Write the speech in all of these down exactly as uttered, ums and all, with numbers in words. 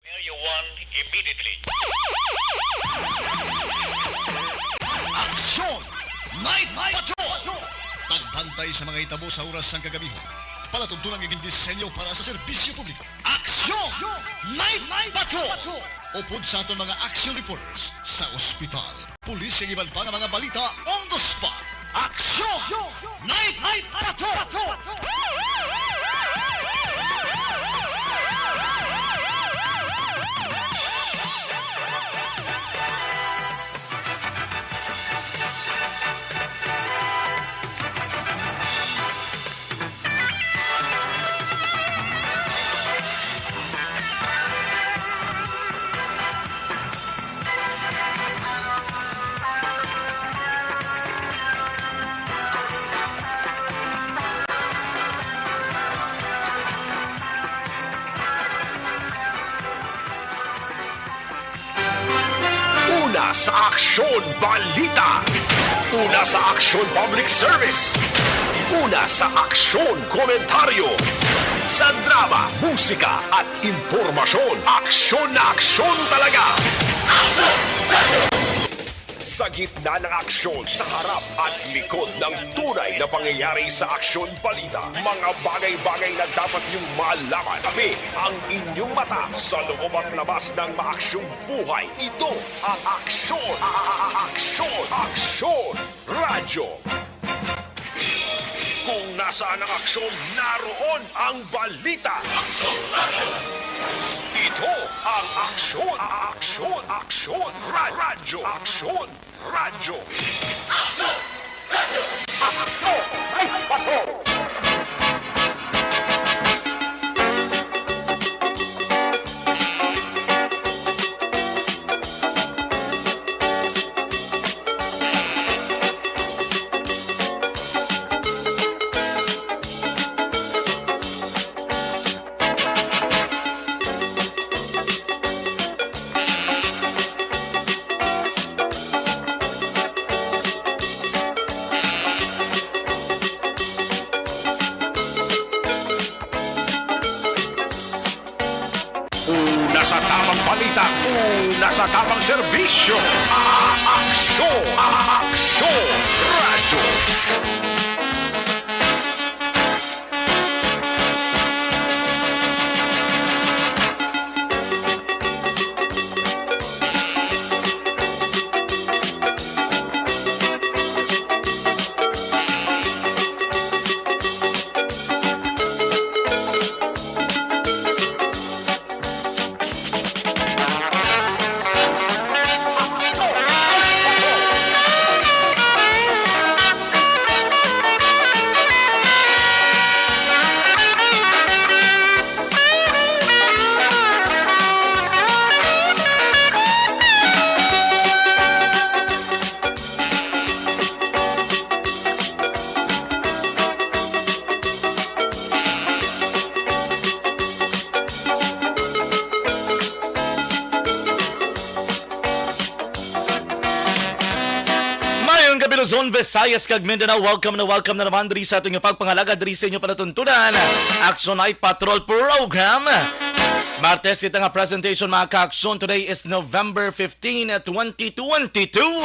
Where you want immediately. Aksyon! Night Patrol! Tagbantay sa mga hitabo sa oras sang kagamihan. Palatuntunan nga gindisenyo para sa serbisyo publiko. Aksyon! Night Patrol! Upod sa aton mga action reporters sa ospital, pulis kag iban pa nga mga balita on the spot. Aksyon! Night Patrol! Una sa Aksyon Balita. Una sa Aksyon Public Service. Una sa Aksyon Komentaryo. Sa drama, musika, at impormasyon, aksyon na aksyon talaga. Sa gitna ng aksyon, sa harap at likod ng tunay na pangyayari sa Aksyon Balita, mga bagay-bagay na dapat niyong malaman. Kami ang inyong mata sa loob at labas ng maaksyong buhay. Ito ang Aksyon, a-, a-, a-, Aksyon, Aksyon Radyo. Kung nasaan ang aksyon, naroon ang balita. Ito ang Aksyon, Aksyon, Aksyon, Ra-, Radyo, Aksyon, Radyo. Aksyon! Radyo! Aksyon! Ay, bato! Una sa tamang balita, una sa tamang serbisyo. A-, aksyon, a-, aksyon, radyo. Mayong gabi, Luzon, Visayas, kag Mindanao. Welcome na welcome na naman diri sa aton nga pagpangalagad diri sa inyo palatuntunan, Aksyon Night Patrol Program. Martes kita nga presentation, mga ka-aksyon. Today is November fifteen, twenty twenty-two.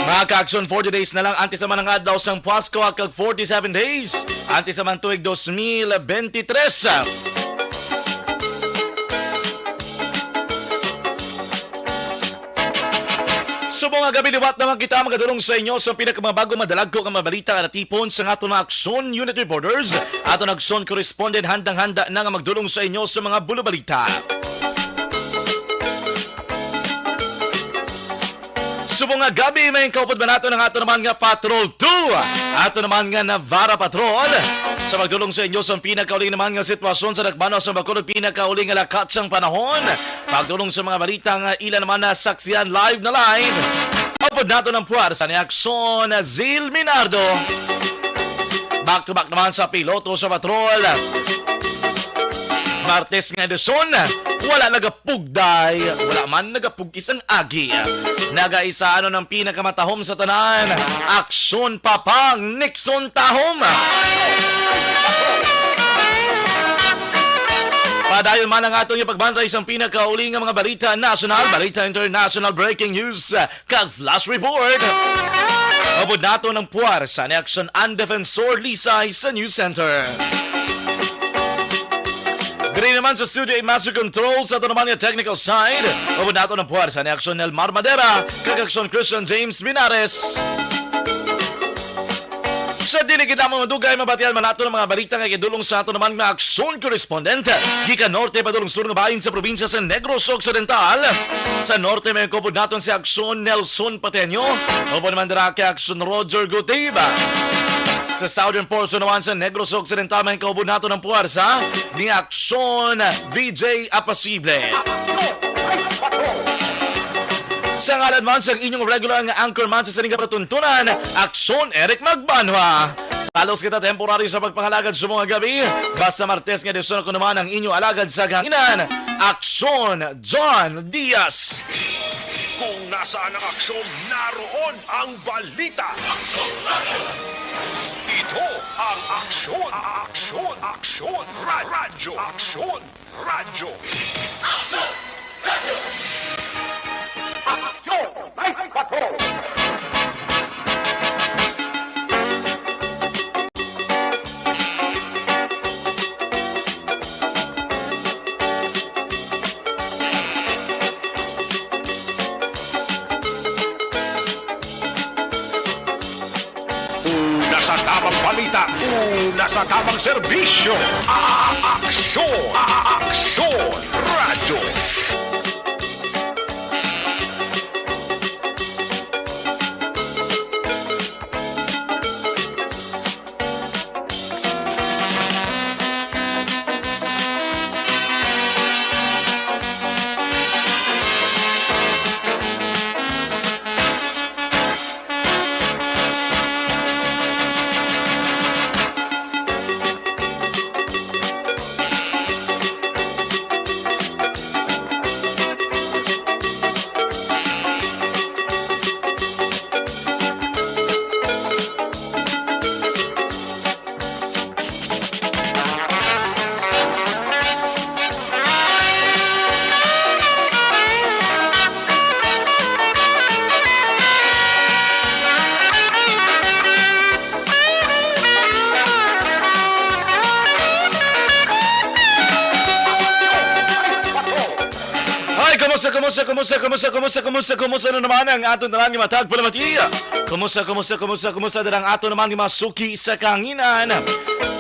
Mga ka-aksyon, forty days na lang antes naman ang adlaw sang Pasko, kag forty-seven days antes naman tuig dos mil bente tres. Subong nga gabi, liwat naman kita magadulong sa inyo sa pinakamabago, madalagko nga mga balita nga natipon sa aton mga Aksyon Unit Reporters, aton Aksyon Correspondent, handang-handa na nga magdulong sa inyo sa mga bulobalita. Subong nga gabi, may kaupod man nato ang ato naman nga Patrol two, ato naman nga Navarra Patrol, sa magdulong sa inyo sa pinakauli naman nga sitwasyon sa dakbanan sa Bacolod, pinakauli nga lakat sang panahon. Pagdulong sa mga balita nga ila naman nasaksihan live na live. Upod nato ang puwersa ni Aksyon Zil Minardo. Back to back naman sa piloto sa patrol. Martes nga edisyon, wala nagapugday, wala man nagapugkis ang agi. Nagaisa ano ang pinakamatahom sa tanan, Aksyon Papang Nixon Tahom. Padayon man ang aton nga pagbantay sang pinakauli nga mga balita nasyonal, balita international, breaking news, ah, kag flash report. Upod naton ang puwersa ni Aksyon and Defensor Lisay sa News Center. Diri naman sa studio, ay master control sa aton naman nga technical side. Upod naton ang puwersa ni Aksyon Nelmar Madera, kag Aksyon Christian James Binares. Sa dili gid lamang madugay, mabatian man naton ang mga balita nga gidulong sa aton naman nga Aksyon correspondent gikan norte padulong sur nga bahin sa probinsya sa Negros Occidental. Sa norte, may upod naton si Aksyon Nelson Pateño, upod naman dira kay Aksyon Roger Gutiba. Sa southern portion naman sa Negros Occidental, may kaupod naton ang puwersa ni Aksyon V J Apasible. Sa ngalan man sang inyong regular nga anchorman sa sining nga palatuntunan, Aksyon Eric Magbanwa. Talos kita temporary sa pagpangalagad sa mga gabi. Basta Martes nga edisyon, ako naman ang inyo alagad sa kahanginan, Aksyon John Diaz. Kung nasaan ang aksyon, naroon ang balita. Ito ang Aksyon, Aksyon, Aksyon, Ra-, Radyo, Aksyon, Radyo. Aksyon! Radyo! Aksyon! Night Patrol! Una sa tamang balita, una sa tamang serbisyo. A-, aksyon, a-, aksyon, radyo. Ay, kumusta, kumusta, kumusta, kumusta, kumusta, kumusta, kumusta na naman ang aton tanan nga matag palamati? Kumusta, kumusta, kumusta, kumusta na ang aton naman nga mga suki sa kahanginan?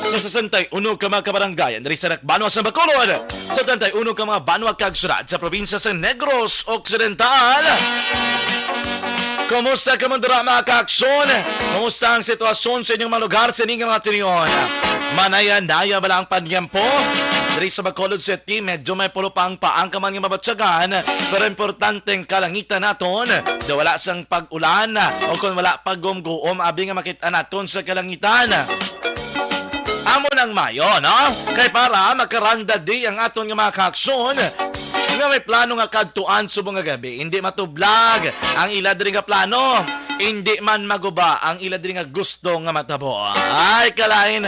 Sa sesenta y uno ka mga kabaranggayan diri sa Dakbanuas sa Bacolod, sa setenta y uno ka mga banwa kag syudad sa probinsya sa Negros Occidental. Kumusta kamo dira, mga kaaksyon? Kumusta ang sitwasyon sa inyong mga lugar sa ining mga tion? Manaya-naya bala ang panyempo? Diri sa Bacolod City, medyo may pulupang pa ang kaman nga mabatyagan, pero importante ang kalangitan naton, daw wala sang pag-ulan o kon wala pagumguom abi nga makit-an naton sa kalangitan. Amo nang mayo, no? Kay para makarandad di ang aton nga mga kaaksyon nga may plano nga kadtuan subong nga gabi, hindi matublag ang ila diri nga plano, hindi man maguba ang ila diri nga gusto nga matabo. Ay, kalain.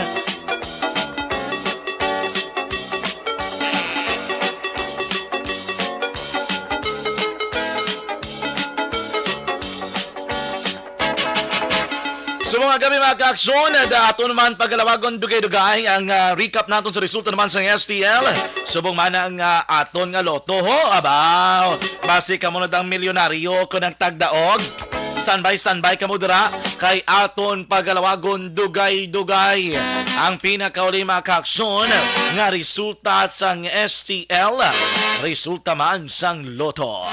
Subong nga gabi, mga kaaksyon, da ato naman pagalawagon dugay-dugay ang, ah, recap naton sa resulta naman sa S T L. Subong man ang, ah, aton nga lotto, ho, abaw. Basi kamo na dang milyonaryo kon ang tagdaog. Standby, standby kamo dira kay aton pagalawagon dugay-dugay ang pinakauli, mga kaaksyon, nga resulta sang S T L, resulta man sang lotto.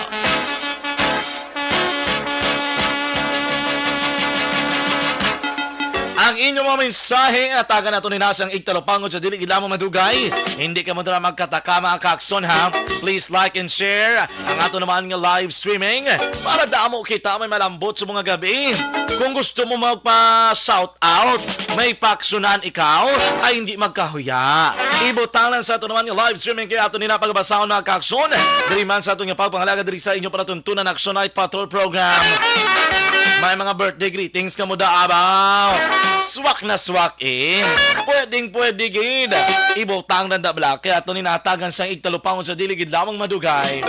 Ang inyong mga mensahe, atagan nato ni nasang igtalupangod sa dili gid lamang madugay. Hindi kamo dira magkataka, mga kaaksyon, ha. Please like and share ang ato naman nga live streaming para damo kita may malambot sa mga gabi. Kung gusto mo magpa-shout out, may paksunan ikaw, ay hindi magkahuya. Ibutang lang sa ato naman nga live streaming kay ato nila pagbasahon, mga kaaksyon. Diri man sa ato nga pagpangalaga diri sa inyo palatuntunan Aksyon Night Patrol Program. May mga birthday greetings kamo da, abaw. Swak na swak, eh. Pwedeng pwede gid. Ibutang na da bala kay ato ni natagan sang igtalupangon sa dili gid lamang madugay.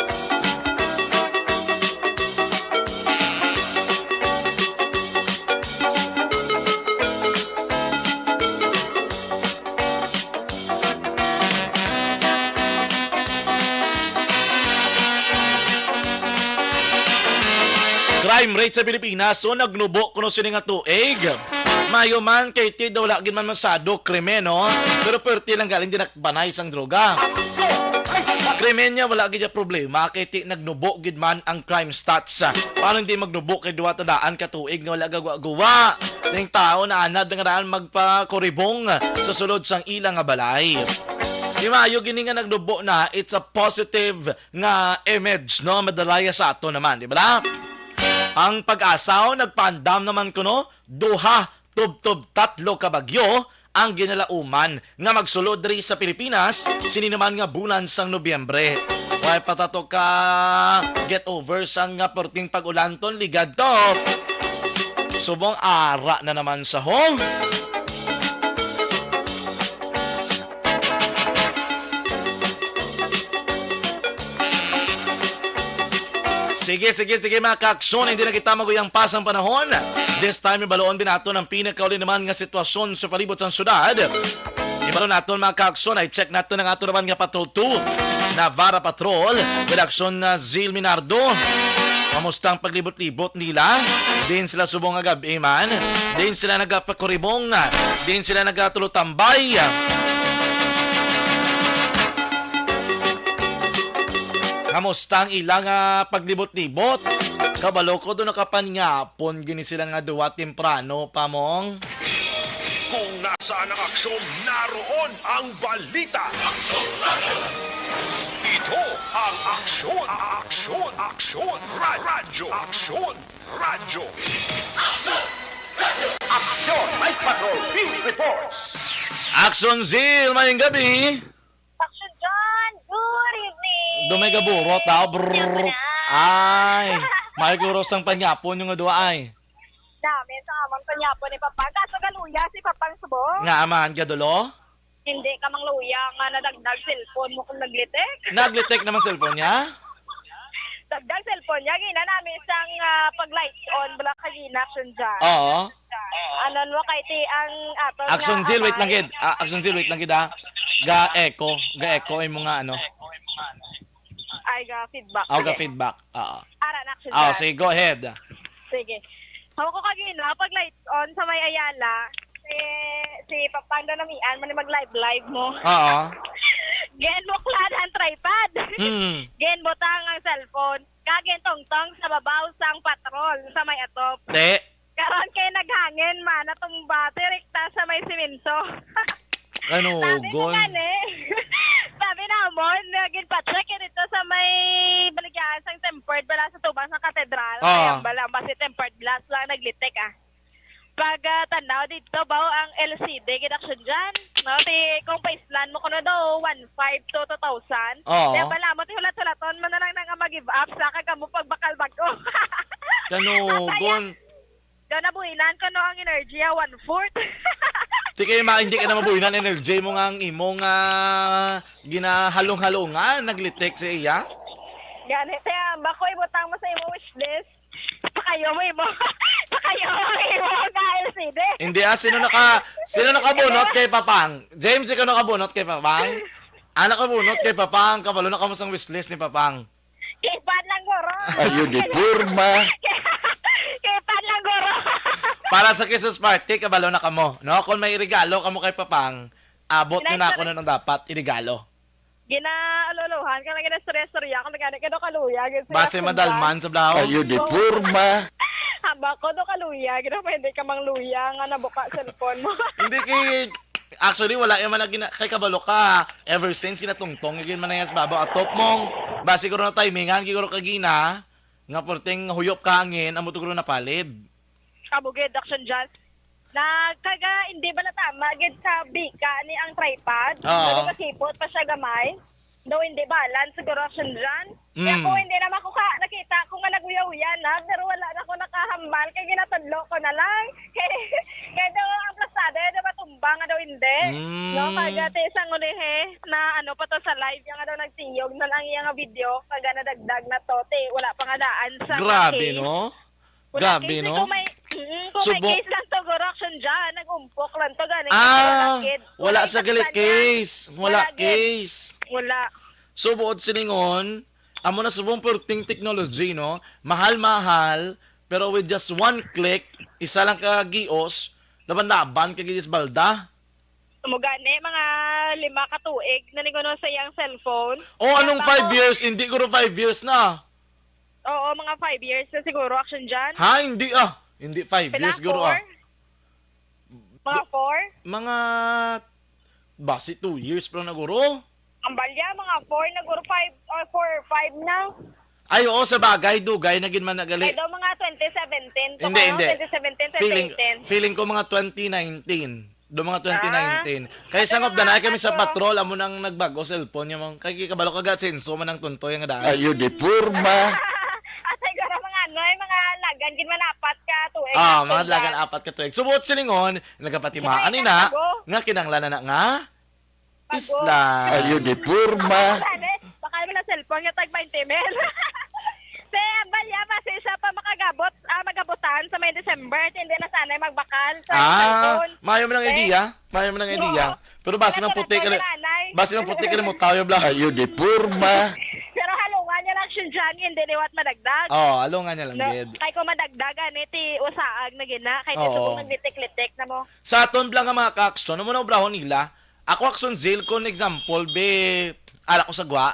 Crime rate sa Pilipinas, so nagnubo kuno sini nga tuig. Mayo man kay ti daw wala gid man masyado krimen, no? Pero perti lang galing din banay sang droga. Krimen niya wala gid ya problema kay ti nagnubo gid man ang crime stats. Paano hindi magnubo kay duwa ta daan ka tuig nga wala gagwa-guwa? Ning tao na anad nga daan magpakuribong sa sulod sang ila nga balay. Di maayo gini nga nagnubo na, it's a positive nga image, no? Madalaya sa ato naman, di ba? Ang pag-asaw nagpaandam naman kuno duha tubtob tatlo ka bagyo ang ginalauman nga magsulod diri sa Pilipinas sini naman nga bulan sang Nobyembre. Way pa tato ka get over sang nga perting pag-ulanton, ligad to. Subong ara na naman sa home. Sige, sige, sige, mga kaaksyon, hindi na kita maguyang pa sang panahon. This time, ibaluon din nato ang pinakauli naman nga sitwasyon sa palibot sang syudad. Ibaluon nato, mga kaaksyon, i-check nato ang ato naman nga Patrol two, Navarra Patrol, with Aksyon, ah, Zil Minardo. Kamusta ang paglibot-libot nila? Din sila subong nga gab-i man. Din sila nagapakuribong. Din sila nagatulotambay. Kamusta ang ilang, ah, paglibot-libot? Kabalo ko, doon nakapanyapon gini sila nga duwa temprano pa, mong. Kung nasaan ang aksyon, naroon ang balita. Ito ang Aksyon, Aksyon, Aksyon, Ra-, Radyo, Aksyon, Radyo. Aksyon, Night Patrol, Field Reports. Aksyon Zil, mayong gabi. Action John, good evening. Dumay ka burot, ah. Brrr. Yun na. Ay, may guro sang panyapon yung duwa ay. Dami sa amang panyapon ni Papa. Kaso galuya si Papang Subong. Nga aman, gadulo? Hindi ka mang luya nga nadagdag cellphone mo kung naglitik. Naglitik naman cellphone niya? Dagdag cellphone niya. Gina namin sang, ah, pag-light on, bala ka gina, Action John. Oo. Ano mo kay ti ang aton Action nga Zil, wait lang, amay. Gid. Ah, Action Zil, wait lang, gid, ha. Ga-echo. Ga-echo yung mga ano. Ay, ga-feedback. Oh, sige. Ga-feedback. Oo. Ara na, Action Oh, Zil. Sige, go ahead. Sige. Ako ko kagina, pag lights on sa may Ayala, si, si Papang Danamian, man mag-live-live mo. Oo. Gen mo klan ang tripod. Hmm. Gen butang ang cellphone. Kagen tongtong sa babaw sang patrol sa may atop. Te. Karon kay naghangin man, natumba, direkta sa may simento. Kanugon. Sabi ko gani, sabi namon, nga ginpacheck yun dito sa may baligyan sang tempered bala sa tubang sa katedral. Ah. Kaya bala, basi tempered glass lang naglitik, ah. Pag, ah, tanaw dito, bao ang L C D, gid action dyan. No? Ti, kung paislan mo kuno daw, one five to two thousand. Oo. Kaya bala mo, ti hulat-hulaton mo na lang na nga mag-give up sa kag amo pagbakal bag-o. Kanugon. Daw nabuhinan ko, no, ang energy, ah, one-fourth. Di kayo ma-, hindi ka na mabuhinan energy mo nga ang imong, ah, ginahalong-halongan, naglitik sa iya? Gani, kaya bako ibutang mo sa imong wishlist. Pakayo mo imo. Pakayo mo imo nga L C D. Hindi, ah, sino naka-, sino nakabunot kay Papang? James, ikaw nakabunot kay Papang? Ah, nakabunot kay Papang, kabalo na kamo sang wishlist ni Papang. Kay Pan lang, guro. Ayo, di porma. Kay Pan lang, guro. Para sa Christmas party, kabalo na kamo, no? Kung may regalo kamo kay Papang, abot nyo na ako na nang dapat iregalo. Ginaululuhan ka lang, ginaistorya-istorya ka lang, gani ka daw kaluya, gid siya. Base madalman sa blahaw. Ayo, di porma. Hamba ko daw kaluya, gid ako, hindi ka mang luya nga nabuka cellphone mo. Hindi kay, actually, wala yung man na gina-, kay kabalo ka. Ever since, ginatungtong, yun man na yan sa babaw. Atop mong, ba siguro na timingan, siguro kagina, nga porting huyop ka angin, amo to guro napalid. Kabugid, action dyan. Nagkaga, hindi ba na tama gid sa bika ni ang tripod? Oo. Pero kasipot pa siya gamay. Daw hindi balance siguro, action dyan. Kaya Mm. Ako, hindi naman ko ka, nakita ko nga naguyawya na, pero wala na ko nakahambal, kaya ginatudlo ko na lang. Kaya, kaya daw ang Mm. No, kag ti sang ulihi na ano pa to sa live, iya nga daw nagtiyog na lang iya nga video, kag nadagdag na to, ti wala pa nga daan sa Grabe, case. No? Wala Grabe, case, no? Kung may, mm, kung may Subo- case lang to, guro, action dyan, nag-umpok lang to, gani. Ah, Gid. wala Kung sa gali nasaktan niya, case. Wala wala gid. Case. Wala. So, buod silingon, amo na subong perting technology, no? Mahal-mahal, pero with just one click, isa lang ka gios, laban-laban ka ginis balda. Mo gani, mga lima ka tuig na ni kuno sa iyang cellphone. O, anong Kaya five ako- years? Hindi, guro, five years na. Oo, mga five years na siguro, action dyan. Ha? Hindi, ah. Hindi five Pila? years, guro, Four? ah. Mga four? Mga, basi two years pa lang na, guro. Ang balya, mga four na guro, five or four, five na. Ay, oo, sa bagay, dugay na gid man na gali. Ay, daw mga twenty seventeen. To Hindi, kayo, hindi. twenty seventeen, Feeling, twenty eighteen. Feeling ko mga twenty nineteen. Do mga twenty nineteen. Kaya Ate, sangop na mga na kami sa anak ko. Patrol, amo nang nagbago cellphone niya, mong kay kabalo ka ga senso man ang tuntoy nga daan. Ayo di porma. At siguro mga ano, eh, mga lagan gid man apat ka tuig. Ah, Action mga dyan. lagan apat ka tuig. Subot silingon, nagapatimaan Ay, na bago. nga kinahanglan na nga Bago. isla. Ayo di porma. Sabi, baka mo na cellphone nga tag twenty mil. Si Ambal ya, basi siya pa makagabot, ah, magabutan sa may December. Hindi na sanay magbakal sa Ah, cellphone. Mayo man ang Eh? Idea. Mayo man ang Oo. Idea. Pero basi Pero man puti ka nagpapalala, li-, Nay. Basi man puti ka mo tayo bla. Ayo di porma. Pero halungan niya lang siya dyan, hindi liwat madagdag. Oh, halungan niya lang No, gid. kay kung madagdagan, eh, ti usaag na gina. Kay Oo. Gusto kong nagbitik-litik na mo. Sa aton bla nga mga ka-action, ano mo na obrahon nila? Ako, action, Zil, kung example, be, ala ko sa gwa,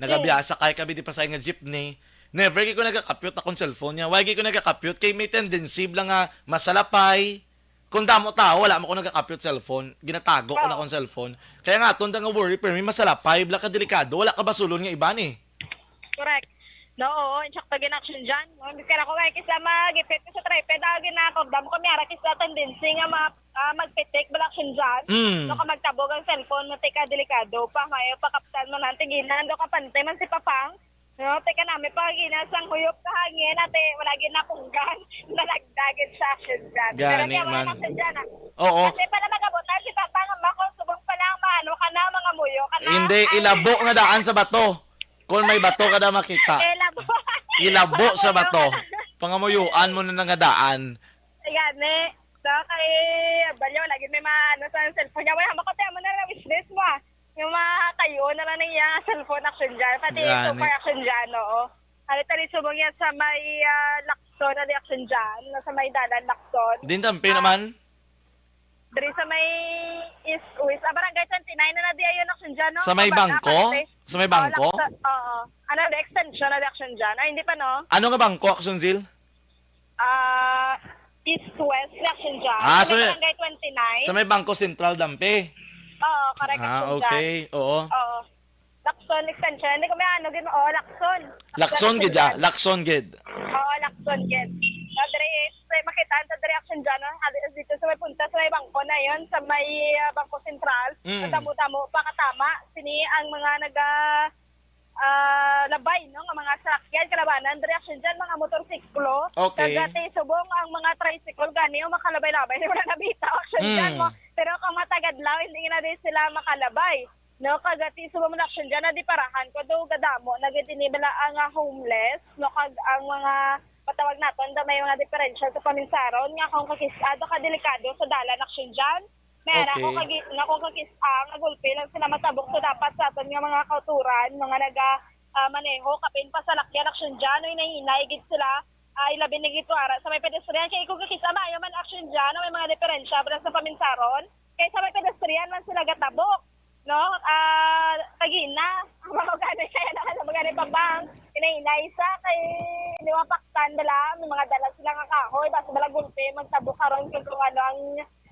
nagabiya, sakay kami di pasay nga jeepney. Never gid ko nagakapyot akong cellphone niya. Why gid ko nagakapyot? Kay may tendency lang nga masalapay. Kung damo tao, wala mo ko nagakapyot cellphone. Ginatago ko na Oo. akong cellphone. Kaya nga, aton da nga worry, pero may masalapay, bla ka delikado. Wala ka basulon nga iban eh. Correct. No, oo, insakto gid action dyan. No, hindi ka na ko kay kisa magipit ko sa tripod, ah, ginakordam ko, may ara kisa tendency nga ma, ah, magpitik, bala action dyan. Mm. No, kung magtabog ang cellphone, matika delikado pa, mayo pakaptan mo na, tigilan, do ka pantay man si Papang. No, teka na, may pagina sang huyop sa hangin, ate, wala gid napunggan, nalagdagit sa action dyan. Gani Pero kaya wala man. na action dyan, ah. Oo. Kasi pala magabutan si Papang, ang bako, subong pala ang maano ka na, mga muyo ka na. Hindi, Ay, ilabo nga daan sa bato. Kung may bato ka na makita. Ilabo. Ilabo sa bato. Ilabo. Pangamuyuan mo na nga daan. Gani. So, kay Balyo, lagi may maano sa cellphone niya. Wala, makapya mo na lang wishlist mo, ah. Yung mga kayo na lang niya cellphone action dyan. Pati Gani. Super action dyan, oo. Ano tali subong yan sa may ah, Lacson na di action dyan. Sa may dalan Lacson. Din tampi Ah, naman. Diri sa may East West. Ah, Barangay twenty-nine na na di ayun action dyan, no? Sa may Kumbaga, bangko? parte. Sa may Oo, bangko? Lacson, oo. Ano, the extension na di action dyan? Ay, hindi pa, no? Ano nga bangko, Action Zil? Ah, East West na action dyan. Ah, Sa may sa may- Barangay twenty-nine. Sa may Bangko Sentral, Dampi. Oo, correct Ah, action dyan. Okay. Oo. Oo. Lacson extension. Hindi ko may ano, gid, oo, Lacson. Lacson gid, ah. Lacson gid. Oo, Lacson gid. Sa dire, sa makitaan sa dire action dyan, no? Hali- Dito sa may punta, sa may bangko na yon, sa may ah, Bangko Sentral. Mm. Ang tamo-tamo, pakatama. Sini ang mga naga ah, labay, no? Nga mga sakyan, kalabanan, dire action dyan, mga motorsiklo. Okay. Kagati, subong ang mga tricycle, gani, o makalabay-labay, wala na bitaw action dyan, Mm. no? Pero kung matagadlaw, hindi na din sila makalabay. No, kagati subong na action dyan, na di parahan ko, do gadamo, nagitini bala ang ah, homeless, no, kag ang mga patawag naton, da may mga diferensya sa paminsaron, nga kung kakis-, ah, do ka delikado sa dalan action dyan, may ara ko Okay. kagi, nga kung kakis-, ah, nga gulpi lang sila matabok, so dapat sa aton nga mga kauturan, mga naga, ah, maneho, kapin pa sa lakyan action dyan, no, hinay-hinay gid sila, ah, ilabi na gid to ara sa may pedestrian, kay kung kakis-, ah, maayo man action dyan, no, may mga diferensya, bala sa paminsaron, kay sa may pedestrian man sila gatabok. No? Ah, kagina, mga gani kaya na kaya mga gani pa bang, inainay sa kay liwapaktan dala, may mga dala sila nga kahoy, basta bala gulpi, magtabo karon kung, kung ano ang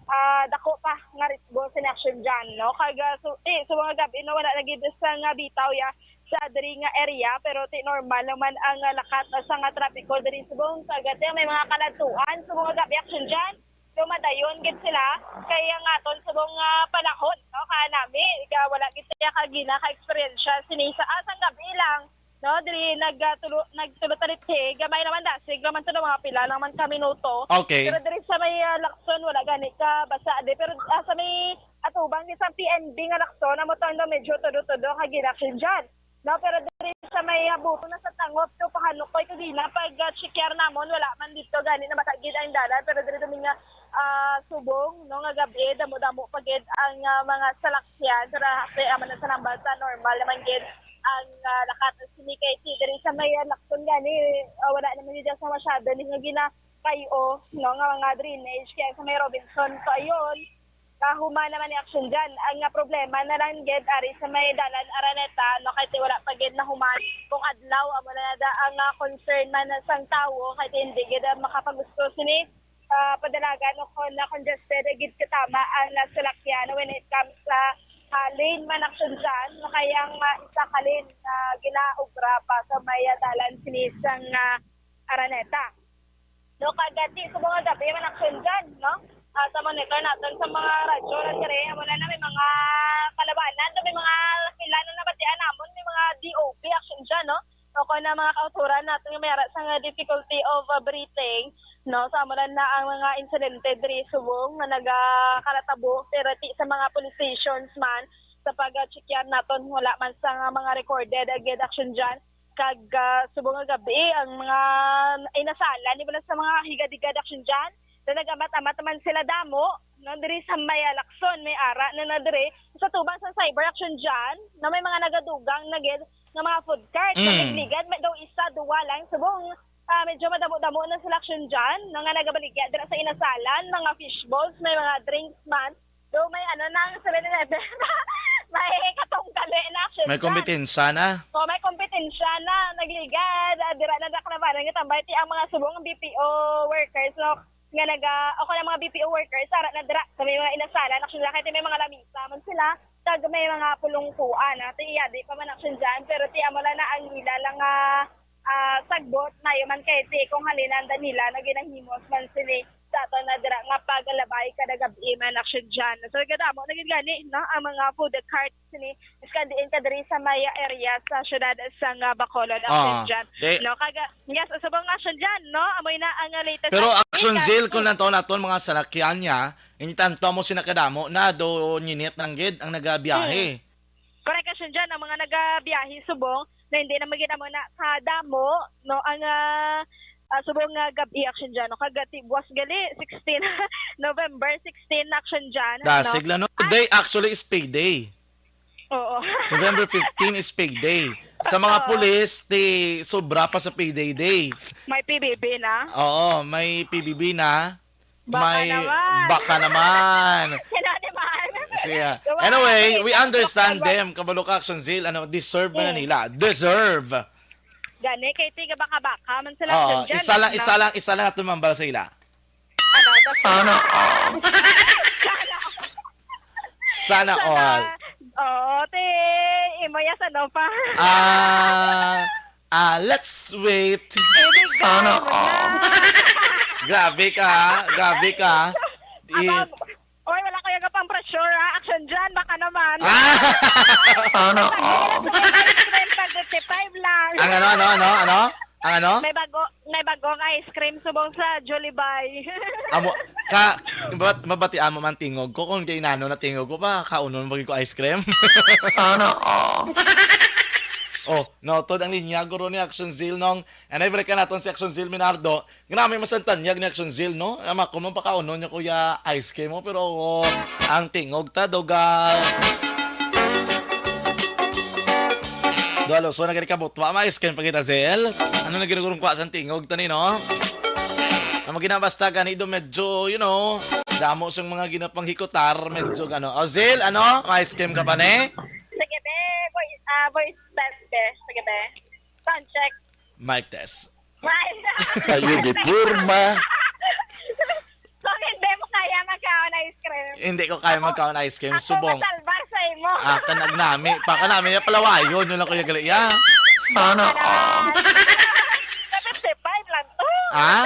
ah, dako pa nga risgo sa action dyan, no? Kag, ah, so, eh, so mga gabi, no, wala lagi sa nga bitaw ya sa diri nga area, pero ti normal naman ang ah, lakat sa nga trapiko diri subong kag ti may mga kaladtuan, so mga gabi action dyan. So, madayon gid sila kay ang aton subong nga panahon, no, kanami, ka wala gid siya kagina ka eksperyensya sini sa asang gabi lang, no, diri nagtulo nagtulo talit gamay naman dasig naman to, mga pila lang man ka minuto. Okay. Pero diri sa may ah, Lacson wala gani ka basa di, pero ah, sa may tubang sa P N B nga Lacson, amo to ang medyo tudo-tudo nga gin-action dyan. No, pero diri sa may, ah, butong na sa Tangop to Pahanukoy kagina, pag, ah, check namon, wala man dito gani na masagid ang dalan, pero diri kami nga, ah, subong, no, nga gabi, damo-damo pa gid ang, ah, mga salakyan, pero kaya man sa nambal sa normal naman gid ang, ah, lakat. Sini kay si diri sa may, ah, Lacson gani, ah, wala naman gid sa masyado ni nga ginakayo, no, nga mga drainage, kaya sa may Robinson to, ayun, kahuman naman ni action dyan. Ang, ah, problema na lang gid ari sa may dalan Araneta, no, kay ti wala pa gid nahuman kung adlaw, amo na da ang, ah, concern man sang tawo, kay ti hindi gid, ah, makapagusto sini, ah, padalagan o kung na congested gid katama ang, ah, salakyan when it comes sa, ah, lane man action dyan, no, kay ang, ah, isa ka lane na ginaobra pa sa may, ah, dalan sini sang, ah, Araneta. No, kag, ah, ti, sa mga gabi man action dyan, no? Ah, sa monitor naton sa mga radyo na dire, wala na may mga kalabanan, may mga kailangan na batian namon, may mga D O P action dyan, no? O kung na mga kauturan naton nga may ara sa nga difficulty of, ah, breathing, no? Sa amo lang na ang mga insidente diri subong nga nagakalatabo, pero ti sa mga police stations man, sa pag-check naton, wala man sa nga mga recorded, ah, gid action dyan. Kag, ah, subong nga gabi, ang mga inasalan, di ba, sa mga higad-higad action dyan, na nag-amat-amat naman sila damo, no, diri sa may, ah, Lacson, may ara na na diri, sa tubang sa cyber action dyan, na may mga nagadugang na gid nga mga food cart, sa Mm. ligligad, may daw isa, duwa lang, subong, ah, medyo madamo-damo na sila action dyan, no, nga nagabaligya dira sa inasalan, mga fishballs, may mga drinks man, do may ano na ang Seven Eleven, may katunggali na action May dyan. Kompetensya na. O, may kompetensya na, nagligad, ah, dira na nakalabanan nga tambay, ti ang mga subong B P O workers, no, nga naga, o kung ang mga B P O workers, ara na dira, sa may mga inasalan, actually, kahit may mga lamisa man sila, kag may mga pulungkuan, ah, ti iya, di pa man action dyan, pero ti amo lang na ang ila lang, ah, ah, sagbot, mayo man kay ti kung halinan da nila na ginahimos man sini sa aton na dira nga pagalabay kada gabi man action dyan. So, gadamo na gid gani, no, ang mga food cart sini, iskan diin ka diri sa may area sa syudad sa nga Bacolod, action Ah, dyan. di- No, kaga, yes, subong nga action dyan, no, amoy na ang latest Pero update, action ah, zeal kung mm. Lang taon naton mga salakyan niya, ini tanto mo sina kadamo na do nyinit lang gid ang nagabiyahe. Mm. Correct, action dyan, ang mga nagabiyahe subong na hindi na magid amo na kadamo, no, ang, ah, ah, subong nga gabi action dyan, no? Kagati, buwas gali, sixteen, November sixteen na action dyan, no? Dasig lang, no? Ay. Today actually is payday. Oo. November fifteen is payday. Sa mga Oo. Pulis, ti sobra pa sa payday day. May P B B na? Oo, may P B B na. Baka May naman. Baka naman. Sino naman? Siya. Gawa Anyway, naman, we eh, understand naman. Them. Kabalo ka, Action Zeal, ano, deserve man na Mm. nila. Deserve. Gani, kay tiga baka-baka man sila Oo, dyan, isa lang, no? Isa lang, isa lang ato mambal sa ila. Ano, basta Sana all. Sana Sana, all. Oo, ti, imo ya sa no pa. Ah, ah, let's wait. Ibig Sana sabihin mo all. Na. Grabe ka, ha? Grabe ka. I- Aba, oy, wala ko yung pang pressure, ha? Action dyan, baka naman. Ah! Sana all. Tag fifty-five lang. Ang ano, ano, ano, ano? Ang ano? May bago, may bagong ice cream subong sa Jollibee. Amo, ka, bat-, mabatian mo man tingog ko. Kung kay nano na tingog ko pa, kaunon mo ko ice cream. Sana all. Oh, no, to ang linya, guro ni Action Zeal, nong, anay, balikan naton si Action Zeal Minardo. Grabe, masantanyag ni Action Zeal, no? Ama ko man pakaunon niya, kuya, ice cream mo, pero, oh, ang tingog ta, dogal. Duha, so, nagani ka butwa, ma-scam pa kita, Zel. Ano na ginugurong kwa sa tingog, tani, no? Ang mga ginabasta gani do medyo, you know, damo siyang mga ginapanghikutar, medyo gano. O, Zel, ano? Ma-scam ka pa, ne? Sige, be. Voice, ah, voice test, be. Sige, be. Sound check. Mic test. Ay, Ayo, di porma. So, hindi mo kaya magkaon ice cream? Hindi ko kaya magkaon ice cream. Ako Subong. Masalbar sa imo. Ah, kanag nami. Pa ka nami, ya palawayon. Yun lang ko yung gali, ya. Sana all. Sa fifty-five lang to. Ha?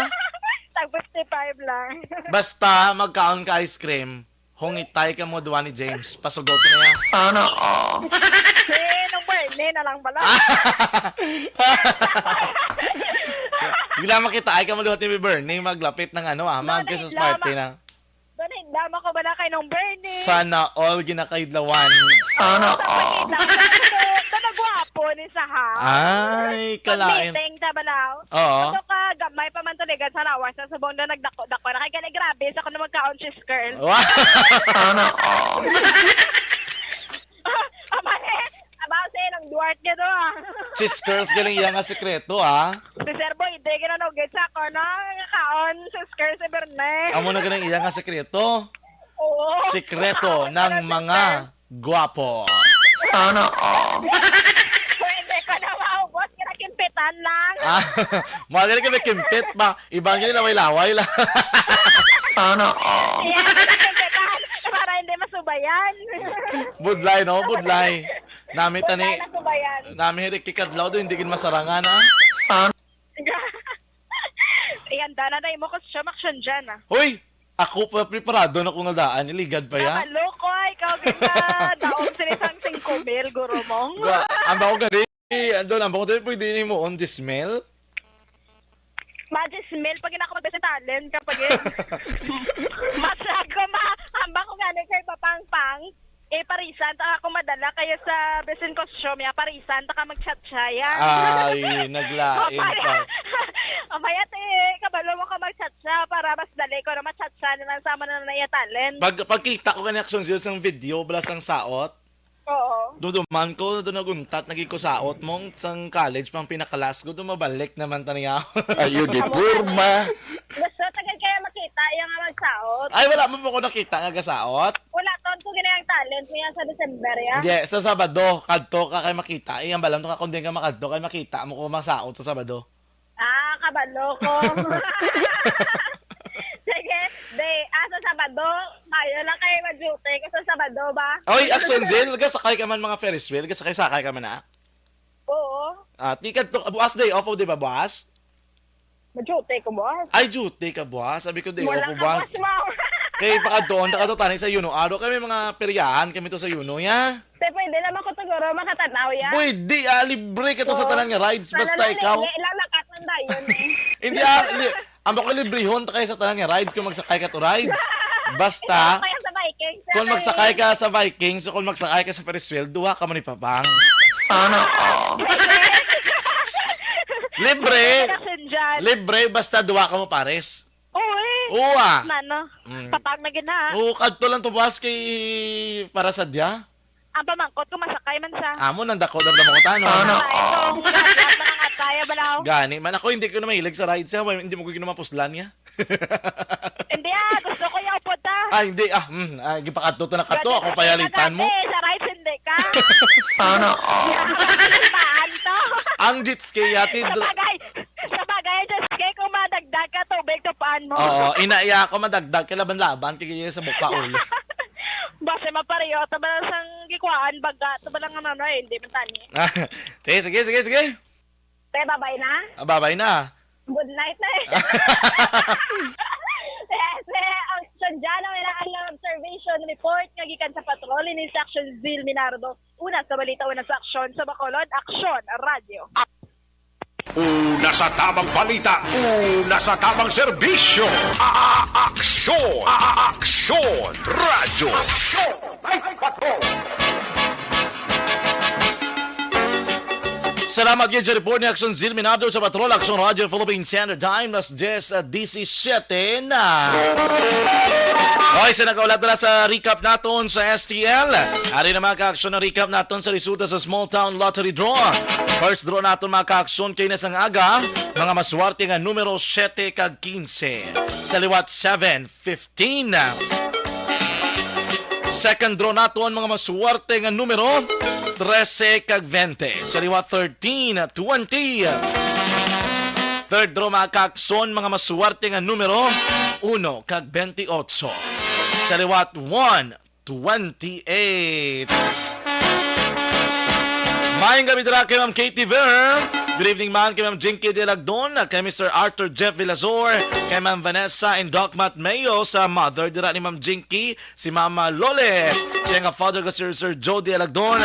Sa fifty-five lang. Basta magkaon ka ice cream, hungitay ka mo duwa ni James. Pasugot na ya. Sana all. Si Nong Bernie na lang bala. Bigla makita ay ka mo duwa ni Bernie, maglapit ng ano, ah, mag Christmas party na. Doon, Tama ko ba na kay Nong Bernie? Sana all ginakaidlawan. Sana all. Sa pagkita ko, sa nagwapo ni Saha. Ay, kalain. Pag-meeting, ta balaw. Oo. Ano ka, gamay pa man to, ligan sa lawas, sa subong doon, nagdako-dako na. Kay gali, grabe, sa kuno magkaon, cheese curl. Wow. Sana all. Amay, abaw sa ilang duwart niya to, ah. Cheese curls galing iya nga sekreto, ah. Si Sir Boy, di ginanugit sa ako, no? Kaon, cheese curl si Berne. Amo na galing iya nga sekreto. Oo. Sekreto ng mga gwapo. Sana all. Pwede ko na maubos, kinakimpitan lang. Ah, mga galing kami kimpit ba? Iba ang laway-laway lang. Sana all. Yes, kinakimpitan. Para hindi masubayan. Budlay, no? Budlay. Nami tani, Budlay na subayan. Nami hirik kikadlaw do, hindi gid masarangan, ah. Sana. Ihanda na na imo ko sa action dyan, ah. Hoy! Ako pa, preparado na ko nga daan. Iligad pa ya. Kabalo ko, ay, ikaw, gina, daog sila sang singko mil, guro mo. Ba, ang ba ko gani? Andon, ang ba ko dili pwede ni mo on the smell? Magic smell, pag ako mag-best talent, kapag yun. Mas ako ma, ang ba ko gani kay Papangpang, eh, parisan, ta ako madala, kaya sa best in costume, ya, parisan, ta ka mag-chat siya, ya. Ay, naglain Papaya. pa. Amaya, te, kabalo mo ka mag-chat siya, para mas dali ko na ma-chat siya, na lang sa amo na na iya talent. Pag, pagkita ko gani, Action Zero, sang video, bala sang saot, Oo. Duduman ko, do naguntat, naging ko saot mong sang college pang pinakalas ko, do mabalik naman taniya. Ay, uniforma. Gusto, tagal kaya makita yung nga magsaot. Ay, wala mo po ko nakita nga gasaot? Wala, ton ko ginayang talent niya sa December, ya. Hindi, sa Sabado, kadto ka kay makita. Eh, ang balam to ka, kung di ka makadto, kay makita mo ko masaot sa Sabado. Ah, kabalo ko. Sige, day, ah, sa Sabado, kayo lang kayo mag-duty. Kasi sa Sabado ba? Oy, Action Zil, gasakay ka man mga Ferris wheel, gasakay-sakay ka man na. Oo. Ah, di ka to, buwas day off, di ba, buwas? Mag-duty ko, boss. Ay, duty ka, buwas. Sabi ko, day off Wala ko, ka, buwas. boss, ma'am. Kay pakadtoon, ta ka to, tani sa Yuno. Aro kami mga peryahan, kami to sa Yuno, ya. Te, pwede naman ko siguro makatanaw, ya. Pwede, ah, libre ka to sa Oh, tanan nga rides, sana basta lang ikaw. Li-, lang lakat ng dayon, eh. Hindi, ah, li-, ang bako librehon ta kayo sa tanan nga rides kung magsakay ka to rides. Basta, Kaya sa Vikings, kung sir, magsakay eh. ka sa Vikings o kung magsakay ka sa Ferris wheel, duha ka man ipabang. Sana all. Libre. Wala ka sundyan. Libre, basta duha ka mo pares. Oo, eh. Oo, ah. Nano? Mm. Papag na gina. Oo, kadto lang to, boss, kay para sa diya. Ang pamangkot ko, masakay man sa Amo nang dako, dako, dako, ano? Sana Ay, all. Itong lahat na nga tayo, balaw. Gani man ako, hindi ko na mahilig sa ride siya. Hindi mo ko ginamapuslan niya. Hindi, ah. Gusto ko yung upod, ah. Ah, hindi, ah. Hmm, ah, gipakadto to na kadto. Ako payalitan mo. Dati, sa rides, hindi ka. Sana all. Paan to? Ang jet ski, hatid. Sa bagay, sa bagay, jet ski, kung madagdag ka tubig, to paan mo? Oo, inaya ako madagdag kay laban-laban kay sa buka ulo. Basta mapareho, to ba lang sang gikuhaan, baga, to ba lang ano, eh, hindi man tani. Sige, sige, sige, sige. Te, babay na? Ah, babay na. Good night, eh. Yes, eh, ang sadya na may naan nga observation report nga gikan sa patrol ni Section Zil Minardo. Una sa balita, una sa aksyon sa Bacolod, Aksyon Radio. Una sa tamang balita, una sa tamang serbisyo. A-, a-, aksyon, a-, a-, aksyon, radyo. Aksyon, ay, patrol. Salamat gyud sa report ni Action Zil Minado sa Patrol, Action Radio Philippine Standard Time, las diyes, ah, disisiete na. Okay, sa nagaulat na sa recap naton sa S T L. Ari na, mga ka-aksyon, ang recap naton sa resulta sa Small Town Lottery Draw. First draw naton, mga ka-aksyon, kay na sang aga, mga maswerte nga numero siyete kag kinse. Sa liwat, seven, fifteen. Second draw naton, mga maswerte nga numero, trese kag bente. Sa liwat, thirteen, twenty. Third draw, mga ka-aksyon, mga maswerte nga numero, uno kag bentiocho. Sa liwat, one, twenty-eight. Maayong gabi dira kay Ma'am Katie Ver. Good evening man kay Ma'am Jinky Delagdon, kay Mister Arthur Jeff Vilazor, kay Ma'am Vanessa and Doc Matt Mayo sa mother dira ni Ma'am Jinky, si Mama Lole. Siya nga father ko si Sir Joe Delagdon,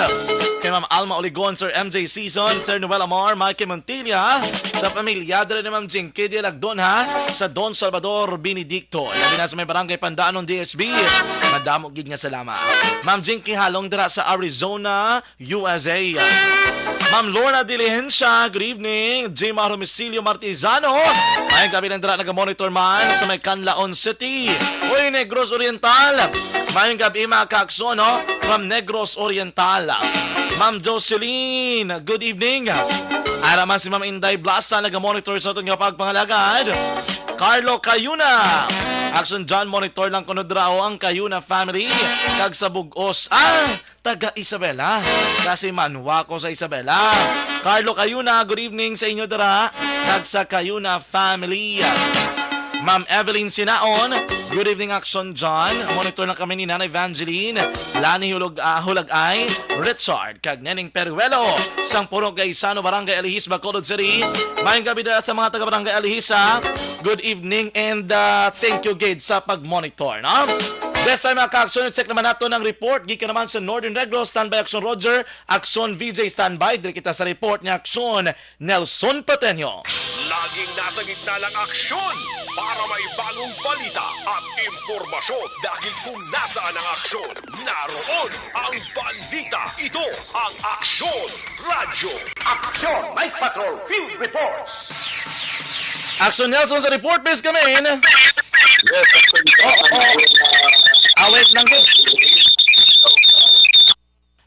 kay Ma'am Alma Oligon, Sir M J Season, Sir Noel Amor, Mikey Montilla, sa pamilya dira ni Ma'am Jinky Delagdon ha, sa Don Salvador Benedicto. Labi na sa may barangay Pandanon D H B. Madamo gid nga salamat. Ma'am Jinky Halong dira sa Arizona, U S A. Ma'am Lorna Diligencia, good evening. Jima Romisilio Martizano, mayong gabi lang dira naga-monitor man sa may Canlaon City. Uy, Negros Oriental. Mayong gabi, mga kaakson, no? From Negros Oriental. Ma'am Jocelyn, good evening. Ara man si Ma'am Inday Blasa, naga-monitor sa aton nga pagpangalagad. Carlo Cayuna. Action John, monitor lang kuno dira ang Cayuna family. Kag sa Bugos. Ah, taga Isabela. Kasi manwa ko sa Isabela. Carlo Cayuna, good evening sa inyo dira. Kag sa Cayuna family. Ma'am Evelyn Sinaon, good evening, Action John. Monitor na kami ni Nanay Evangeline, Lani Hulog, ah, Hulagay, Richard, kag Neneng Peruelo. Sang Purok Gaisano, Barangay Alihis, Bacolod City. Mayong gabi dira sa mga taga Barangay Alihis, ha. Good evening and, ah, thank you gid sa pag-monitor, no? This time, mga ka-action, check naman nato ang report. Gikan naman sa Northern Negros, standby Action Roger, Action V J, standby. Diri kita sa report ni Action Nelson Pateño. Laging nasa gitna ng aksyon para may bagong balita at impormasyon, dahil kung nasaan ang aksyon, naroon ang balita. Ito ang Aksyon Radyo. Action Night Patrol Field Reports. Action Nelson sa report, please, come in. Yes, Action. Oh, oh. Ah, wait lang, sir.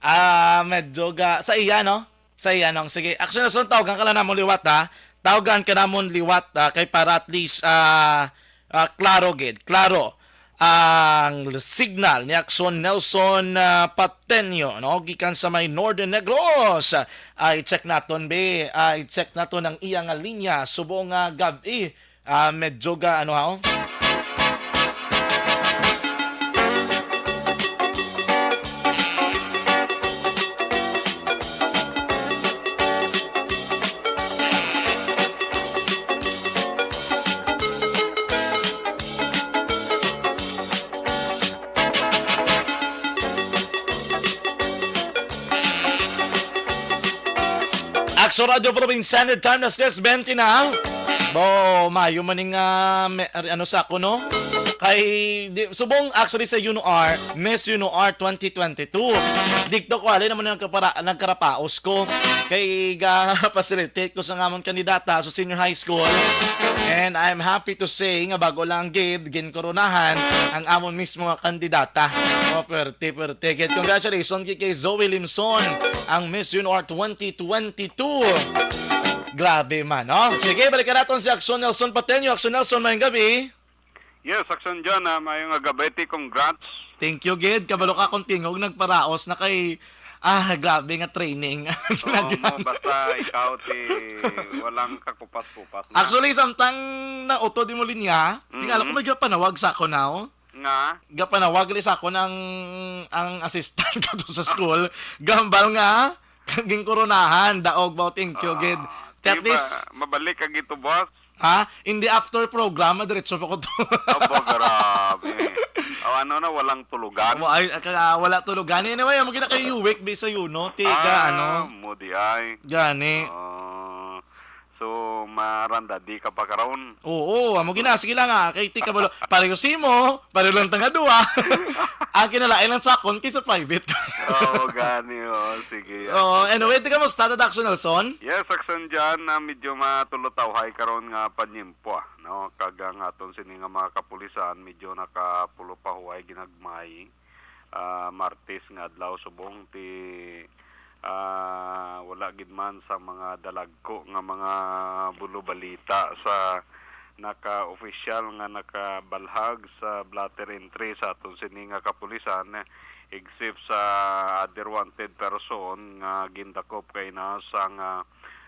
Ah, medyo ga, sa iya, no? Sa iya, no? Sige, Action Nelson, tawgan ka lang namon liwat, ha? Tawgan ka namon liwat, ha? Kay para at least, ah, ah, klaro gid, klaro ang signal ni Action Nelson, ah, Pateño, no? Gikan sa may Northern Negros. Ay, check naton, be. Ay, check naton ang iya nga linya. Subong nga gab-i, ah, medyo ga, ano, ha? Action Radio Philippine Standard Time, alas tres bente na. Bo, mayo man ning, ah, me-, ano sa ako, no? Kay, di, subong, actually, sa UNOR, Miss UNOR twenty twenty-two. Dito ko, alin naman ang nagkapara-, nagkarapaos ko. Kay, ga-facilitate ko sa ngamon kandidata sa senior high school. And I'm happy to say nga bago lang gid, ginkoronahan ang amon mismo nga kandidata. Oh, pwerte, pwerte. Gid, congratulations kay, kay Zoe Limson, ang Miss UNOR twenty twenty-two. Grabe man, no? Sige, balikan naton si Action Nelson Pateño. Action Nelson, mayong gabi. Yes, Action John, ah, maayong nga gabi, ti, congrats. Thank you, gid. Kabalo ka kung tingog nagparaos na kay, ah, grabe nga training. Oo, mo, basta ikaw, ti, walang kakupas-kupas na. Actually, samtang nautod imo linya, tingala ko Mm-hmm. may gapanawag sa ako now. Nga? Gapanawag li sa ako ng, ang assistant ko to sa school. Gambal nga, kaging koronahan, daog ba, thank you, gid. Ah, At di ba, least, mabalik ka gito, boss? Ha? In the after program, madiretso pa ko to. Aba, grabe. O, ano na, walang tulugan? Wa-, ay, ka-, wala tulugan. Anyway, amo gina kay Uwik, bisa yun, no? Ti ka, Ah, ano? Mo di ay. Gani. Ah, so, maranda, di ka pa karon? Oo, amo gina. Sige lang, ah. Kay ti ka balo. Pareho si mo, pareho lang tanga duwa. Ang kinalain lang sa akon, kaysa private. Oo, gani, oh. Sige. Oo, anyway, ti ka, musta, Action Nelson? Yes, Action John, na medyo matulutawhay karon nga panyempo, ah, no? Kag ang aton sini nga mga kapulisan, medyo nakapulo pa huway ginagmay. Ah, Martes nga adlaw subong ti, ah, wala gid man sa mga dalagko nga mga bulo-balita sa naka-opisyal nga nakabalhag sa blotter entry sa aton sini nga kapulisan, except sa other wanted person nga gindakop kay na sa nga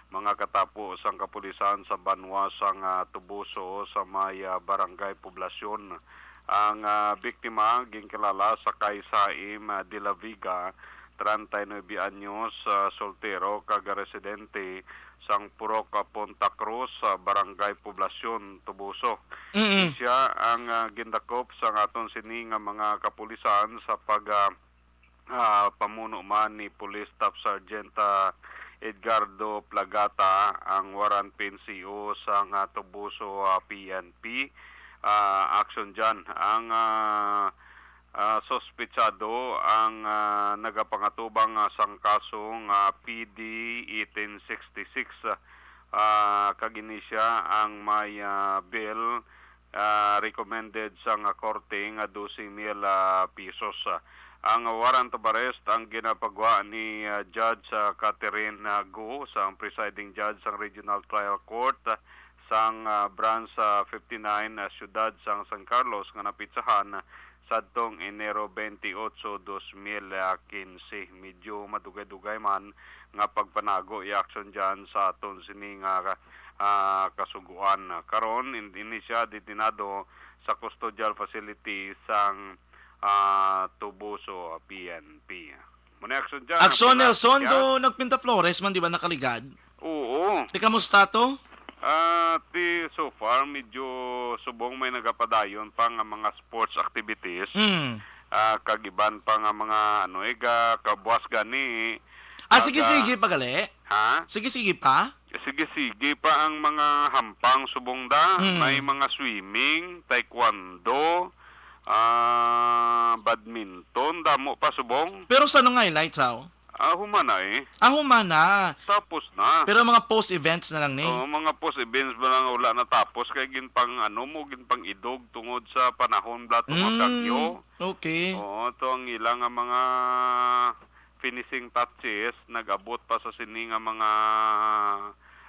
mga katapo sang kapulisan sa banwa sang, ah, Tubuso sa may, ah, Barangay Poblacion. Ang, ah, biktima ginkilala sa kay Saim, ah, de la Vega, treinta y nueve anyos, ah, soltero kag residente sang Purok, ah, Punta Cruz, sa Barangay Poblacion, Toboso. Mm. Siya ang, ah, gindakop sang aton sini nga mga kapulisan sa pag, ah, ah, pamuno man ni Police Staff Sergeant, ah, Edgardo Plagata, ang Warrant P N C O sang, ah, Toboso, ah, P N P. Ah, action dyan. Ang, ah, ah, suspetsado ang, ah, nagapangatubang, ah, sang kasong, ah, P D eighteen sixty-six, ah, kag ini siya ang may, ah, bail, ah, recommended sang, ah, korte nga dose mil, ah, pesos. Ang warrant of arrest ang ginapagwa ni, ah, Judge, ah, Catherine, ah, Go, sang presiding judge sang Regional Trial Court, ah, sang, ah, Branch, ah, fifty-nine, ah, siyudad sang San Carlos nga napitsahan sadtong Enero twenty-eight, dos mil quince. Medyo madugay-dugay man nga pagpanago i-action dyan sa aton sini nga, ah, kasugoan. Karon, in-, ini siya detenado sa custodial facility sang, ah, Toboso P N P. Muna action dyan. Action, Pila-, Nelson, ya? Do nagpinta Flores man, di ba, nakaligad? Oo. Ti, kamusta to? Ah, ti, so far, medyo subong may nagapadayon pa nga mga sports activities. Mm. Ah, kag iban pa nga mga, ano, iga, kabuas gani. Ah, sige, Aga-, sige pa gali? Ha? Sige, sige pa? Sige, sige pa ang mga hampang subong da. Mm. May mga swimming, taekwondo, ah, badminton, damo pa subong. Pero sa nung highlights, how? Ah, humana eh. Ah, humana. Tapos na. Pero mga post-events na lang ni? Oo, mga post-events ba lang wala natapos kay ginpang ano mo, ginpang-idog tungod sa panahon bla, tungod Mm, bagyo. Okay. Oo, to ang ila nga mga finishing touches, nag-abot pa sa sini nga mga,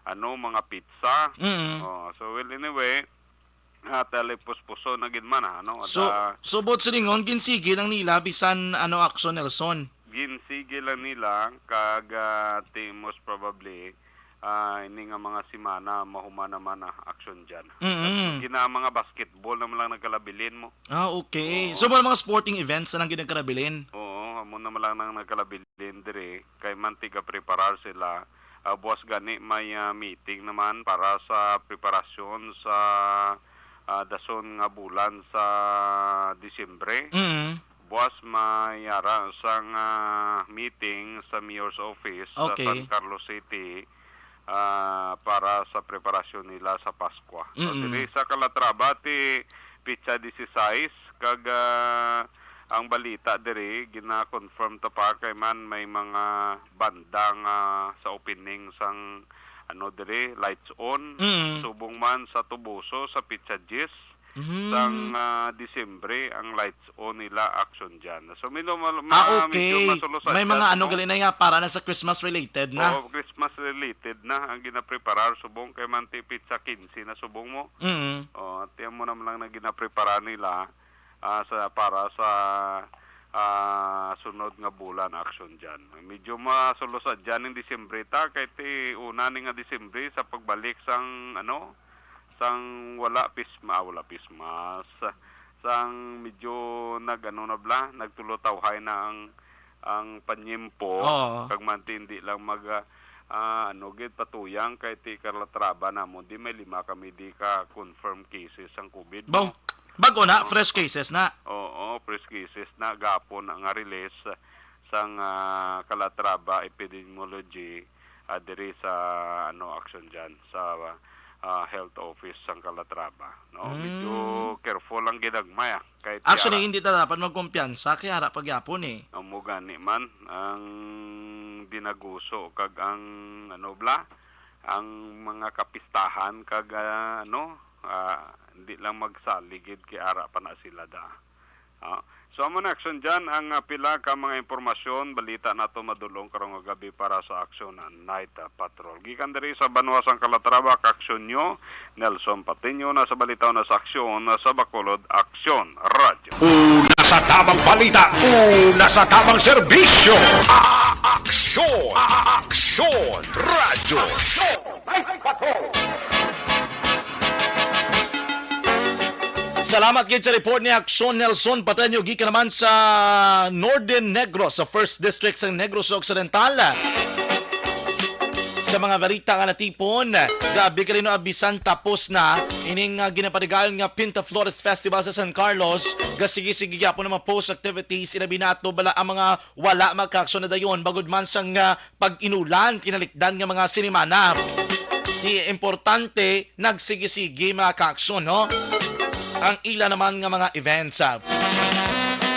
ano, mga pizza. Mm. Oh, so, well, anyway, ah, talipuspuso na gid man, ah, ano, So, ada- so, buot silingon, ginsigi lang nila bisan ano action, Nelson? Ginsigi lang nila, kag, ah, ti, most probably, ah, ini nga mga semana, mahuman naman, ah, action dyan. Mm-mm. Gina mga basketball naman lang nagkalabilin mo. Ah, okay. Oo. So, mga, mga sporting events na lang ginagkarabilin? Oo, amo naman lang nang nagkalabilin diri. Kay man tiga-preparar sila. Ah, buwas gani may, ah, meeting naman para sa preparasyon sa, ah, dason nga bulan sa Disyembre. Mm. Buwas may ara sang, ah, meeting sa mayor's office sa Okay. San Carlos City, ah, para sa preparasyon nila sa Paskwa. So, Mm-mm. diri sa Calatrava, ti pitsa dieciséis, kag, ah, ang balita diri, gina-confirm ta pa kay man may mga banda nga sa opening sang, ano, diri, lights on. Mm. Subong man sa Toboso, sa pitsa diyes Mhm. sang, ah, Disyembre, ang lights on nila action dyan. So, may lumal-, Ah, ma-, okay. medyo masulusad May dyan, mga ano no? gali na nga, para na sa Christmas related na. Oo, Christmas related na ang ginapreparar subong kay man ti pitsa quince na subong mo. Mm. Oh, tiyan mo naman lang na ginapreparar nila, ah, sa, para sa, ah, sunod nga bulan action dyan. Medyo masulusad dyan ang Disyembre ta, kay ti una ni nga Disyembre sa pagbalik sang, ano, sang wala pisma, ah, wala pismas, sang medyo nag-ano na bla, nagtulotawhay na ang, ang panyempo, Oo. kag man ti hindi lang mag, ah, ah, ano gid, patuyang kay ti Calatrava namon, di may lima kami di ka confirm cases sang COVID Bo, mo. Bago na, Oo. fresh cases na. Oo, fresh cases na, gapon na nga release sang, ah, Calatrava Epidemiology, ah, diri sa, ano, action dyan, sa, ah, health office sang Calatrava, no? Mm. Medyo careful ang ginagmay, ah. Kay Actually, tiara hindi ta dapat magkumpiyansa, kay ara pa gyapon, eh. Amo gani man, ang dinaguso kag ang, ano, bla, ang mga kapistahan kag, ah, ano, ah, hindi lang magsaligid kay ara pa na sila da. Ah, so, amo na, action dyan ang, ah, pila ka mga impormasyon, balita nato madulong karong nga gabi para sa Action Night, ah, Patrol. Gikan diri sa Banwa sang Calatrava, ka-action nyo, Nelson Patiño, na sa balita na sa aksyon, na sa Bacolod Aksyon Radyo. Una sa tamang balita, una sa tamang serbisyo. A-, aksyon, a-, aksyon, radyo. Aksyon, Night Patrol. Salamat gid sa report ni Aksyon Nelson Pateño gikan naman sa Northern Negros, sa First District sa Negros Occidental. Sa mga balita nga natipon, grabe kali no, bisan tapos na ining, ah, ginapadigayon nga Pinta Flores Festival sa San Carlos, gasigi-sige gyapon ang mga post activities, ilabi na to bala ang mga wala, mga kaaksyon, na dayon bangod man sang, ah, pag-inulan tinalikdan nga mga sinimana. Di importante, nagsigi-sige, mga kaaksyon, no? Ang ila naman nga mga events, ah.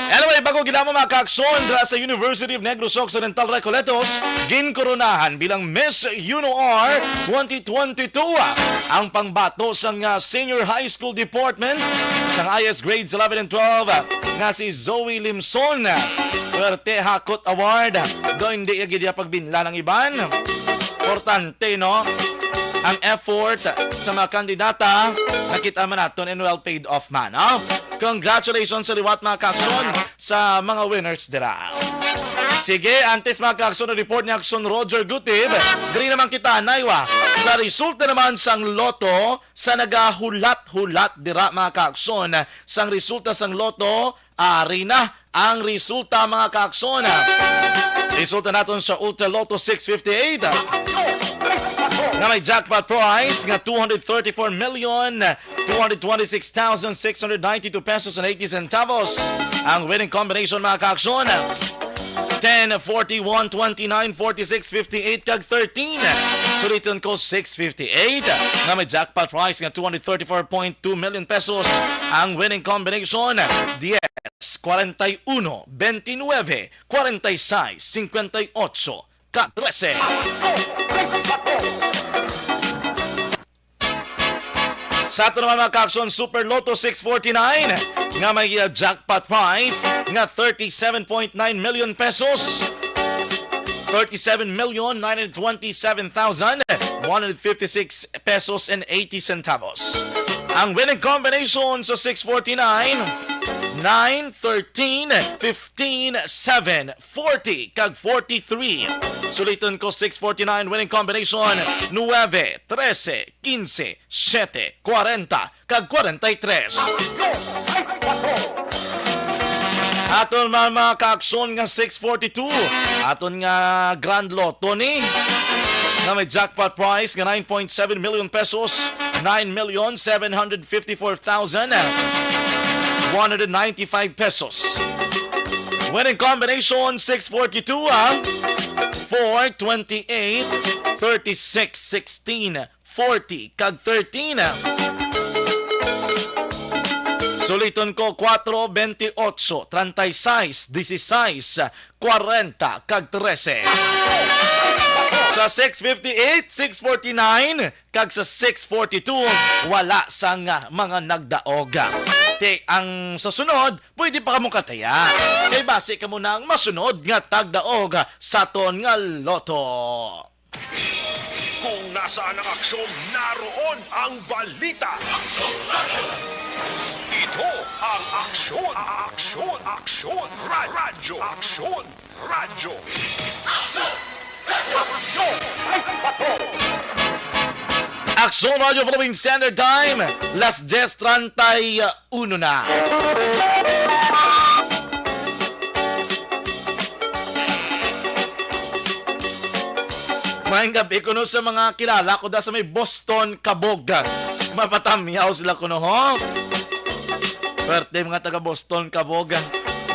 Anyway, bago gid mo, mga kaaksyon, dira sa University of Negros Occidental Recoletos, ginkoronahan bilang Miss UNOR twenty twenty-two ang pangbato sang, ah, Senior High School Department sang I S grades eleven and twelve, ah, nga si Zoe Limson. Swerte Hakot Award. Do hindi ya gid ya pagbinlan ang iban. Importante, no? Ang effort sa mga kandidata, nakita man naton and well paid off man, no? Congratulations sa liwat, mga kaaksyon, sa mga winners dira. Sige, antes, mga kaaksyon, ang report ni Aksyon Roger Gutib, diri naman kita, naywa, sa resulta naman sang lotto, sa nagahulat-hulat dira, mga kaaksyon, sang resulta sang lotto, ari na ang resulta, mga kaaksyon. Resulta naton sa Ultra Lotto six fifty-eight, nga may jackpot prize nga two hundred thirty-four million two hundred twenty-six thousand six hundred ninety-two pesos and eighty centavos. Ang winning combination, mga kaaksyon, ten, forty-one, twenty-nine, forty-six, fifty-eight, kag thirteen. Suliton ko, six fifty-eight, nga may jackpot prize nga two hundred thirty-four point two million pesos. Ang winning combination, diez, kwarenta y uno, veintinueve, kwarenta y seis, cincuenta y ocho, ka trese. Sa ato naman, mga kaaksyon, Super Lotto six forty-nine, nga may, uh, jackpot prize nga thirty-seven point nine million pesos, thirty-seven million nine hundred twenty-seven thousand one hundred fifty-six pesos and eighty centavos. Ang winning combination sa six forty-nine, nine, thirteen, fifteen, seven, forty, kag forty-three. Suliton ko, six forty-nine winning combination, nuebe, trese, quince, siete, kwarenta, kag kwarenta y tres. Aton man, mga kaaksyon, nga six forty-two, aton nga Grand Lotto ni, nga may jackpot prize nga nine point seven million pesos, nine million seven hundred fifty-four thousand one hundred ninety-five pesos. Winning combination six forty-two, ah, four, twenty-eight, thirty-six, sixteen, forty, kag thirteen. Suliton ko, kuwatro, bentiocho, treinta y seis, dieciséis, kwarenta, kag trese. Sa six fifty-eight, six forty-nine, kag sa six forty-two, wala sang mga nagdaog. Ti, ang sa sunod, pwede pa kamo kataya. Kay basi kamo na ang masunod nga tagdaog sa aton nga lotto. Kung nasaan ang aksyon, naroon ang balita. Ito ang Aksyon, Aksyon, Aksyon, Ra-, Radyo, Aksyon, Radyo. Aksyon! Radyo! Aksyon! Radyo Aksyon Radio Philippine Standard Time, las diez treinta y uno na. Maayong gabi kuno sa mga kilala ko da sa may Boston, Kabog. Mapatamyaw sila kuno, ho? Swerte mga taga Boston, Kabog.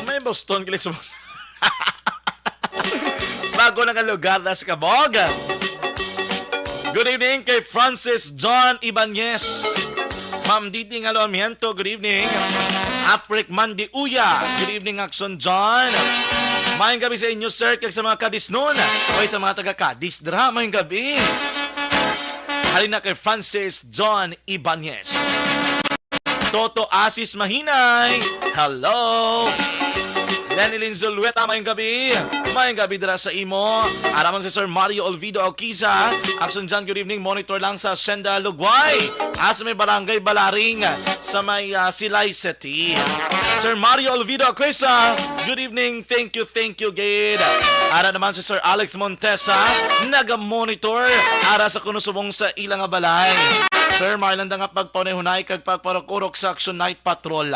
May Boston, kili sa Boston. Bago na nga lugar na sa Kabog. Good evening kay Francis John Ibanez. Ma'am Didi Ngalamiento, good evening. Aprik Mandi Uya, good evening, Aksyon John. Maayong gabi sa inyo, sir, kag sa mga Kadisnon. Oy, sa mga taga Cadiz, dira, maayong gabi. Halin na kay Francis John Ibanez. Toto Asis Mahinay, hello. Lenny Lin Zulueta, maayong gabi. Maayong gabi dira sa imo. Ara man si Sir Mario Olvido Oquiza. Aksyon John, good evening. Monitor lang sa Hacienda Lugway. Asa may Barangay Balaring sa may, ah, Silay City. Sir Mario Olvido Oquiza, good evening. Thank you, thank you, gid. Ara naman si Sir Alex Montesa, naga-monitor ara sa kuno subong sa ila nga balay. Sir, maayo lang da nga pagpahunay-hunay kag pagparok-urok sa Aksyon Night Patrol.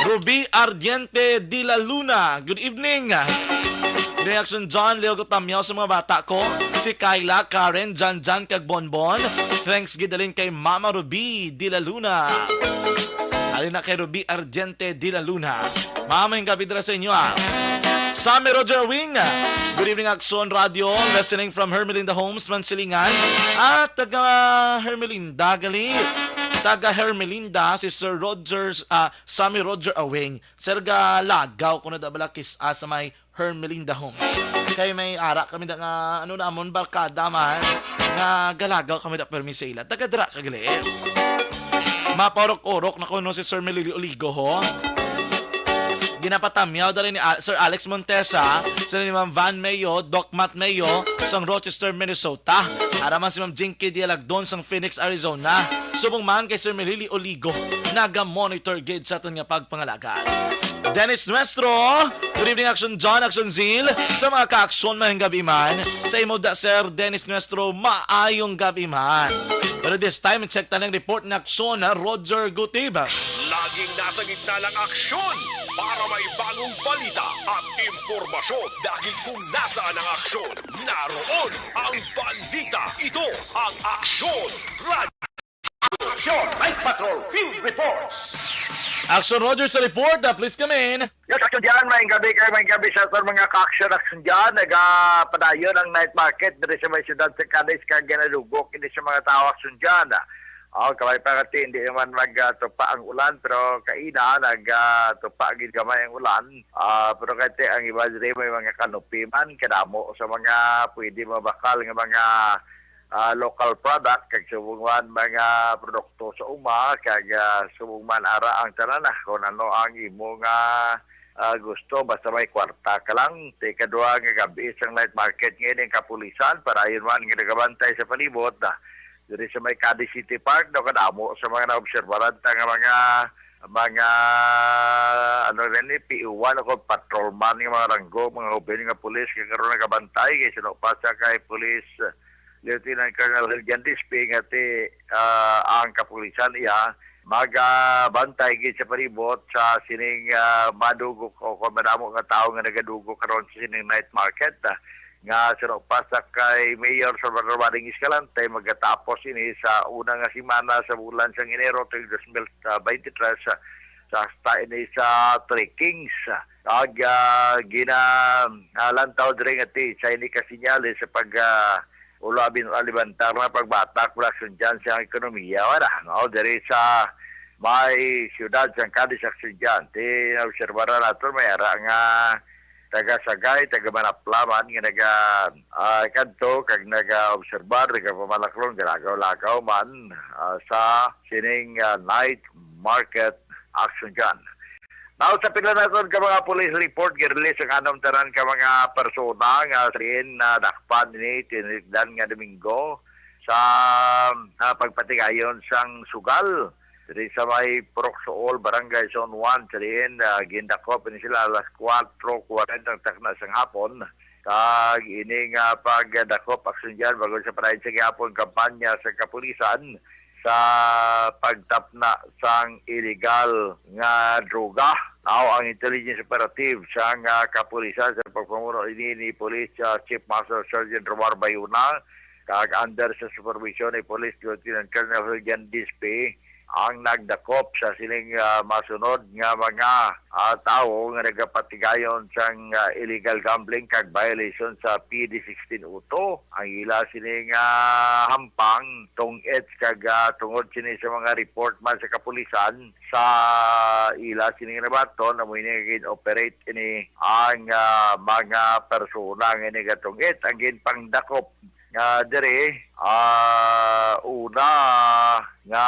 Ruby Ardiente de la Luna, good evening. Reaction John, liwat ko tamyaw sa mga bata ko. Si Kyla, Karen, Jan Jan, kag Bonbon. Thanks gid halin kay Mama Ruby de la Luna. Halin na kay Ruby Ardiente de la Luna. Mama, yung gabi dira sa inyo, ah. Sammy Roger Wing. Good evening, Action Radio. Listening from Hermelinda Homes, Mansilingan. Ah, taga Hermelinda, gali. Taga Hermelinda, si Sir Rogers, ah, Sammy Roger Awing. Sir, galagaw ko na da bala kis-, ah, sa may Hermelinda Homes. Kay may ara kami da nga, ano namon, barkada man, nga galagaw kami da permi sa ila. Taga dira ka gali. Mapaurok-urok na kuno si Sir Melili Oligo, ho. Ginapatamyaw dali ni Al-, Sir Alex Montesa, sila ni Ma'am Van Mayo, Doc Matt Mayo, sang Rochester, Minnesota. Ara man si Ma'am Jinky Dialagdon sang Phoenix, Arizona. Subong man kay Sir Melili Oligo, naga-monitor gid sa aton nga pagpangalagad. Dennis Nuestro, good evening, Action John, Action Zil. Sa mga ka-aksyon, maayong gabi man. Sa imo da, Sir Dennis Nuestro, maayong gabi man. Pero this time, check ta ng report ni Aksyon, ha, Roger Gutib. Laging nasa gitna ng aksyon para may bagong balita at impormasyon, dahil kung nasaan ang aksyon, naroon ang balita. Ito ang Aksyon Radio. Action Night Patrol Field Reports. Action Roger sa report, ah, please come in. Yes, Action John, maayong gabi kay, maayong gabi sa aton mga ka-action, Action John. Nagapadayon ang night market diri sa may siyudad sa Cadiz, kag ginadugok ini sa mga tawo, Action John. Oh, kamay pa kati, hindi naman magtupa ang ulan, pero kaina, nagtupa gid gamay ang ulan. Ah, pero kati, ang iba diri may mga canopy man, kadamo sa mga pwede mabakal nga mga, ah, local product, kag subong man mga produkto sa uma, kag, ah, subong man ara ang tanan, ah, kung ano ang imo nga, ah, gusto, basta may kwarta ka lang. Sa ikadua nga gabi sang night market ngayon, ang kapulisan, padayon man nga nagabantay sa palibot, ah, diri sa may Cadiz City Park, no, kadamo sa mga naobserbaran ta nga mga, mga, ano rin, eh, P O one o patrolman nga mga ranggo, mga hoben nga pulis, nga karon nagabantay, kay suno pa sa kay Police Lieutenant Colonel Hiljan Dispe, nga ti, ah, ang kapulisan iya magabantay gid sa palibot sa sining, ah, madugok o kung madamo nga tawo nga nagadugok karon sa sining night market, ah, nga suno pa sa kay Mayor Salvador Bading Escalante, magatapos ini sa una nga semana sa bulan sang Enero tuig dos mil twenty-three sa, sa hasta ini sa Three Kings. Ag, ah, gina, ah, lantaw diri nga ti sa ini ka senyales sa pag, ah, ulo abin alibantar na pagbatak production dyan sa ekonomiya, wala, no? Diri sa may siyudad sang Cadiz, Action John, ti naobserbaran nato may ara nga taga Sagay, taga Manaplaman nga naga, ah, kadto kag naga-obserbar, nagapamalaklon, galagaw-lagaw man, ah, sa sining, ah, night market, Action John. Now, sa pila naton ka mga police report, girelease ang anom tanan ka mga persona nga diin nadakpan ni tinigdan nga Domingo sa, ah, pagpatigayon sang sugal diri sa may Purok Suol, Barangay Zone one, sa diin, ah, gindakop ni sila alas kuwatro kuwarenta ang takna sang hapon. Kag ini nga pagdakop, Action John, bag-o sa padayon sa gihapon kampanya sa kapulisan sa pagtapna sang illegal nga droga. Now, ang intelligence operative sang, ah, kapulisan sa pagpamuno ini ni Police, ah, Chief Master Sergeant Romar Bayuna, kag under sa supervision ni Police Lieutenant Colonel Hiljan Dispe, ang nagdakop sa sining, ah, masunod nga mga, ah, tawo nga nagapatigayon sang, ah, illegal gambling kag violation sa P D sixteen oh two. Ang ila sining, ah, hampang, tungit kag, ah, tungod sini sa mga report man sa kapulisan, sa ila sining nabaton, amo ini nga gin-operate ini ang, ah, mga persona nga ini gatungit. Ang ginpangdakop nga diri, ah, una nga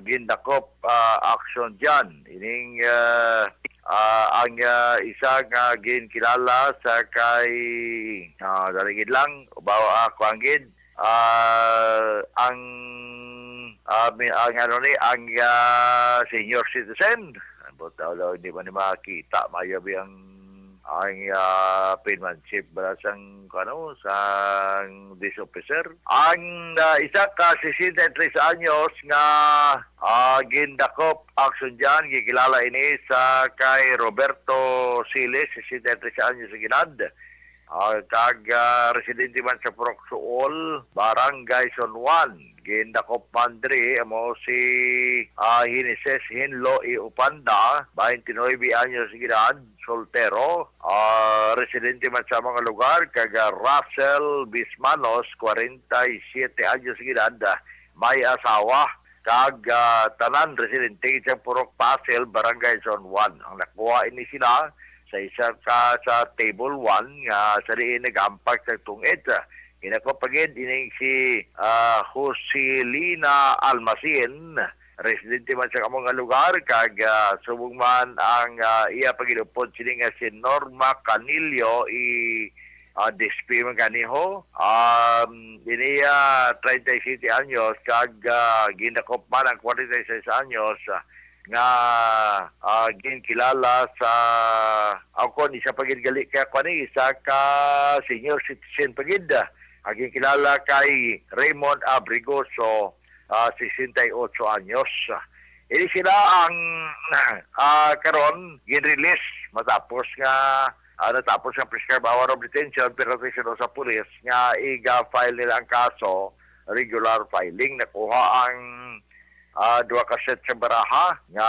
gindakop, ah, Action John. Ining, ah, ah, ang, ah, isa nga ginkilala sa kay, ah, dali gid lang, ubaw, ah, kuwan gid, ah, ang, ah, mi-, ang ano ni, ang, ah, senior citizen. Ang butaw daw, hindi man ni makita, mayabi ang ang, ah, penmanship bala sang, ano, sang this officer. Ang, ah, isa ka sesenta y tres anyos nga, ah, gindakop, Action John, gikilala ini sa kay Roberto Siles, sesenta y tres anyos ang edad. ah, kag, ah, residente man sa Purok Suol, Barangay San Juan. Gindakop man diri amo si, ah, Genesis Hinlo I. Upanda, twenty-nine anyos edad, soltero, ah, residente man sa mga lugar, kag, ah, Russell Bismanos, forty-seven anyos edad, ah, may asawa, kag, ah, tanan residente sa Purok Pasil, Barangay San Juan. Ang nakuha ini sila sa isa ka, sa table one nga sa diin nag-ampak sa tungit. Ginakop pa gid ining si, ah, Joselina Almacin, residente man sa amo nga lugar, kag, ah, subong man ang, ah, iya pa gid upod sini nga si Norma Canillo, i, ah, dispi man kaniho. Um, ini iya treinta y siete anyos, kag, ah, gindakop man ang forty-six anyos, ah, nga, ah, ginkilala sa, aw, kon isa pa gid gali ka, kwan, isa ka senior citizen pa gid, ah, ginkilala kay Raymond Abrigoso, ah, sesenta y ocho anyos. Ini sila ang, ah, karon gin-release matapos nga, ah, natapos ang prescribed hour of detention, pero sino sa pulis nga iga-file nila ang kaso, regular filing. Nakuha ang, ah, duha ka set sa baraha nga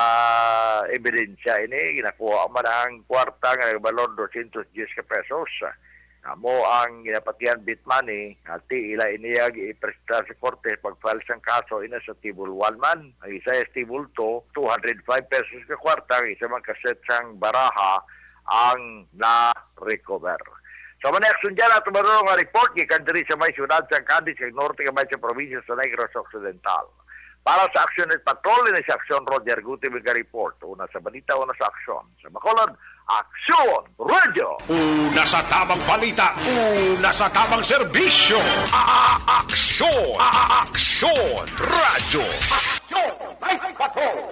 ebidensya ini. Ginakuha man ang kwarta nga nagbalor dosyentos diyes ka pesos. Amo ang ginapatihan bit money nga ti ila iniya giipresta sa korte pag-file sang kaso, ina sa table one man. Ang isa sa table two, two hundred five pesos ka kwarta, ang isa man ka set sang baraha ang na-recover. Sa mga aksyon dyan, ato maro nga report gikan diri sa may siyudad sang Cadiz, sa norte nga may sa probinsya sa Negros Occidental. Para sa Aksyon at Patrol, ini si Aksyon Roger Guti, may report. Una sa balita, una sa aksyon. Sa Bacolod, Aksyon Radio. Una sa tamang balita, una sa tamang serbisyo. A-, a-, aksyon. A-, a-, aksyon Radio. Aksyon! May patrol!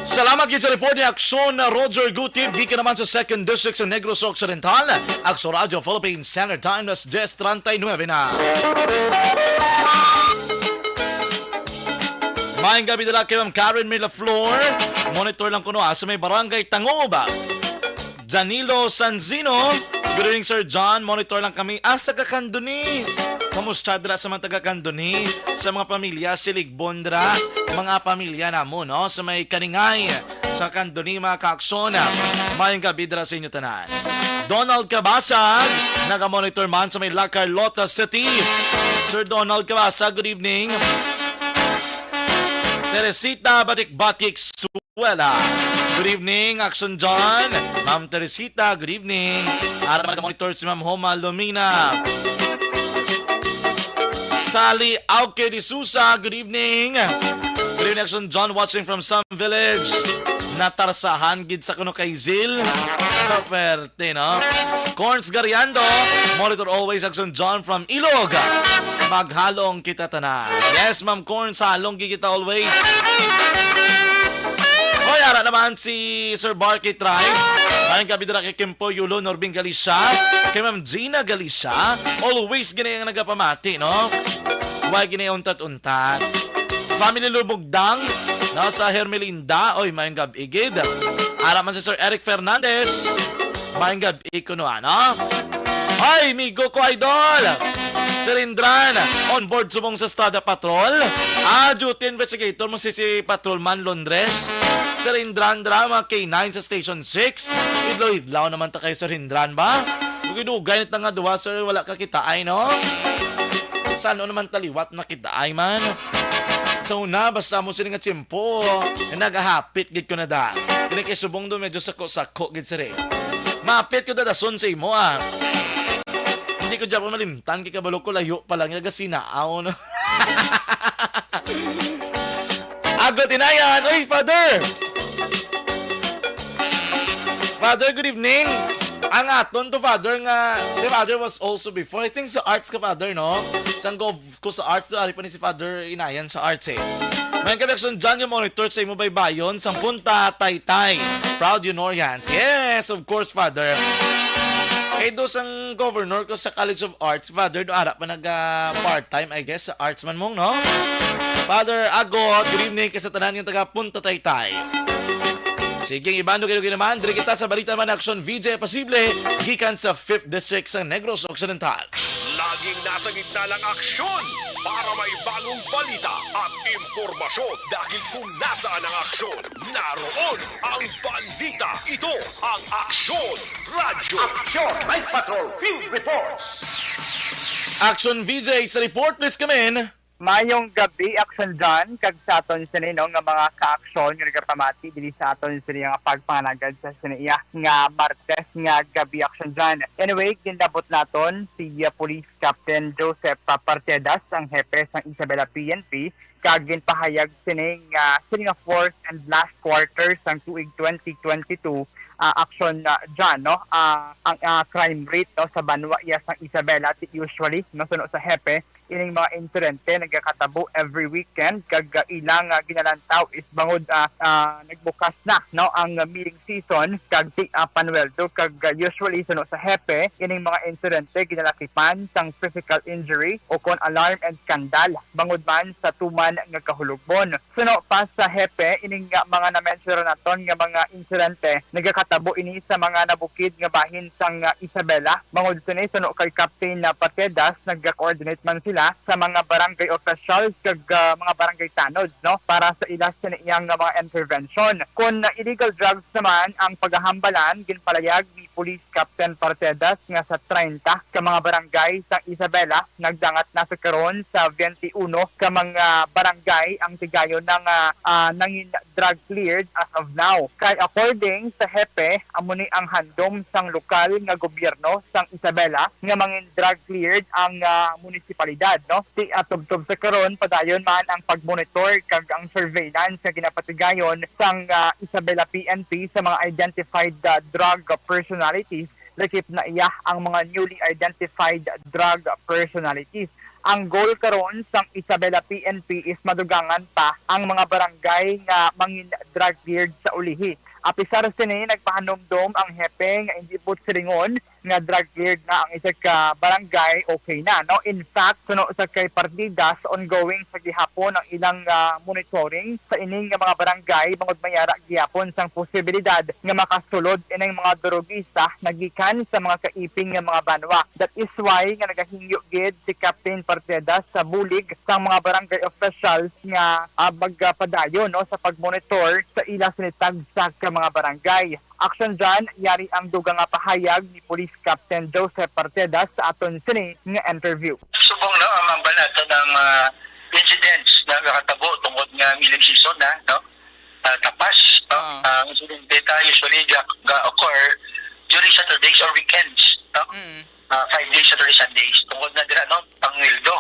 Salamat gid sa report ni Aksyon Roger Gutib, gikan naman sa Second District sa Negros Occidental. Aksyon Radio Philippines Standard Time, alas diyes treinta y nueve na. Maayong gabi dala kay Ma'am Karen Miraflor. Monitor lang kuno, ah, sa may Barangay Tangob. Danilo Sanzino. Good evening, Sir John. Monitor lang kami. Ah, sa Candoni. Kamusta dira sa mga taga Candoni? Sa mga pamilya, Siligbon dira. Mga pamilya namo, no? Sa may Kaningay, sa Candoni, mga kaaksyon. Maayong gabi dira sa inyo tanan. Donald Cabasag, naga-monitor man sa may La Carlota City. Sir Donald Cabasag, good evening. Teresita Batik-Batik Suela. Good evening, Action John. Ma'am Teresita, good evening. Ara man monitor si Ma'am Homa Lumina. Sally Auke de Sousa, good evening. Good evening, Action John, watching from Sam Village. Natarsahan gid sa kuno kay Zil. Pwerte, no? Corns Gariando, monitor always, Action John from Ilog. Maghalong kita tanan. Yes, Ma'am Corns, halong gid kita always. Hoy, ara naman si Sir Barky Tribe. Maayong gabi dira kay Kimpo Yulo, Norbing Galicia, kay Ma'am Gina Galicia. Always gani ang nagapamati, no? Wa gani untat-untat. Family Lumugdang, no, sa Hermelinda. Oy, maayong gab-i gid. Ara man si Sir Eric Fernandez. Maayong gab-i kuno, ano? Ay, migo ko, idol! Sir Indran, on board subong sa Estrada Patrol. Ah, duty investigator mo si, si Patrolman Londres. Sir Indran, drama K nine sa Station six. Idlaw-idlaw naman ta kayo, Sir Indran, ba? Dugay-dugay nit nga duwa, sir, wala ka kita ay, no? Saan naman taliwat na kita ay, man? Sa una, basta mo sila nga tiyempo, nagahapit gid ko na da. Ini kay subong do, medyo sako-sako gid, sir, eh. Mapit ko dadason sa imo, ah. Hindi ko dyan malimtan, kay kabalo ko layo pa lang, naga Sinao, no? Agot inayan. Uy, Father! Father, good evening. Ang aton to, Father, nga si Father was also before. I think sa arts ka, Father, no? Sang gov ko sa arts, ari pa ni si Father Inayan sa arts, eh. May connection dyan yung monitor sa imo baybayon, sang Punta Taytay. Proud Honorians. Yes, of course, Father. Kay do sang governor ko sa College of Arts, Father, do ara pa nag, ah, part-time, I guess, sa arts man mong, no? Father Agot, good evening kay sa tanan yung taga Punta Taytay. Sige, ibando kayo naman. Diri kita sa balita man, Aksyon V J Pasible, gikan sa Fifth District sa Negros Occidental. Laging nasa gitna ng aksyon para may bagong balita at impormasyon. Dahil kung nasaan ang aksyon, naroon ang balita. Ito ang Aksyon Radyo. Action Night Patrol Field Reports. Aksyon V J sa report, please come in. Mayong gabi, Action John, kag sa aton sini, no, nga mga ka-aksyon nga nagapamati diri sa aton sini nga pagpangalagad sa sini iya nga Martes nga gabi, Action John. Anyway, ginlabot naton si, uh, Police Captain Joseph, uh, Partedas, ang hepe sang Isabela P N P, kag ginpahayag sini nga sini nga fourth and last quarter sang tuig twenty twenty-two, uh, Action, uh, John, no, uh, ang, uh, crime rate, no, sa banwa iya sang Isabela, ti usually, no, suno sa hepe, ining mga insidente nagakatabo every weekend, kag, ah, ilang, ah, ginalantaw is bangod, ah, ah, nagbukas na, no, ang milling season, kag ti, ah, panweldo, kag, ah, usually suno sa hepe, ining mga insidente ginalakipan sang physical injury o kon alarm and scandal bangod man sa tuman nga kahulogbon. Suno pa sa hepe, ining nga mga na-mention naton nga mga insidente nagakatabo ini sa mga nabukid nga bahin sang, ah, Isabela. Bangod sini, suno kay Captain, ah, Patedas, nagka-coordinate man sila sa mga barangay officials kag, ah, mga barangay tanod, no, para sa ila sini iyang nga mga intervention. Kon, ah, illegal drugs naman ang pagahambalan, ginpalayag ni Police Captain Partedas nga sa treinta ka mga barangay sa Isabela, nagdangat na sa karon sa twenty-uno ka mga barangay ang tigayon na nga, ah, nangin drug cleared as of now. Kay according sa hepe, amo ni ang handom sang lokal nga gobyerno sang Isabela nga mangin drug cleared ang, ah, munisipalidad, no? Ti, ah, tubtob sa karon, padayon man ang pagmonitor kag ang surveillance nga ginapatigayon sang, ah, Isabela P N P sa mga identified, ah, drug personalities, lakip na iya ang mga newly identified drug personalities. Ang goal karon sang Isabela P N P is madugangan pa ang mga barangay nga mangin drug cleared sa ulihi. Apisar sini, nagpahanumdom ang hepe nga indi buot silingon nga drug cleared na ang isa ka barangay, okay na, no? In fact, suno sa kay Partidas, ongoing sa gihapon ang ilang, ah, monitoring sa ining nga mga barangay, bangod mayara gihapon sang posibilidad nga makasulod ining mga durugista nagikan sa mga kaiping nga mga banwa. That is why nga nagahingyo gid si Captain Parteda sa bulig sang mga barangay officials nga, ah, magpadayon, no, sa pagmonitor sa ila sini tagsa ka mga barangay. Action dyan, yari ang dugang nga pahayag ni Police Captain Joseph Parteda sa aton sini nga interview. Subong, no, ang mga balato ng, ah, incidents na nakatabo tungod nga milling season na, no? Ah, tapas, no? Ah. Ah, ang insidente ta usually ga, ga occur during Saturdays or weekends, no? Mm. Ah, five days, Saturday, Sundays. Tungod na dira, no? Pangweldo.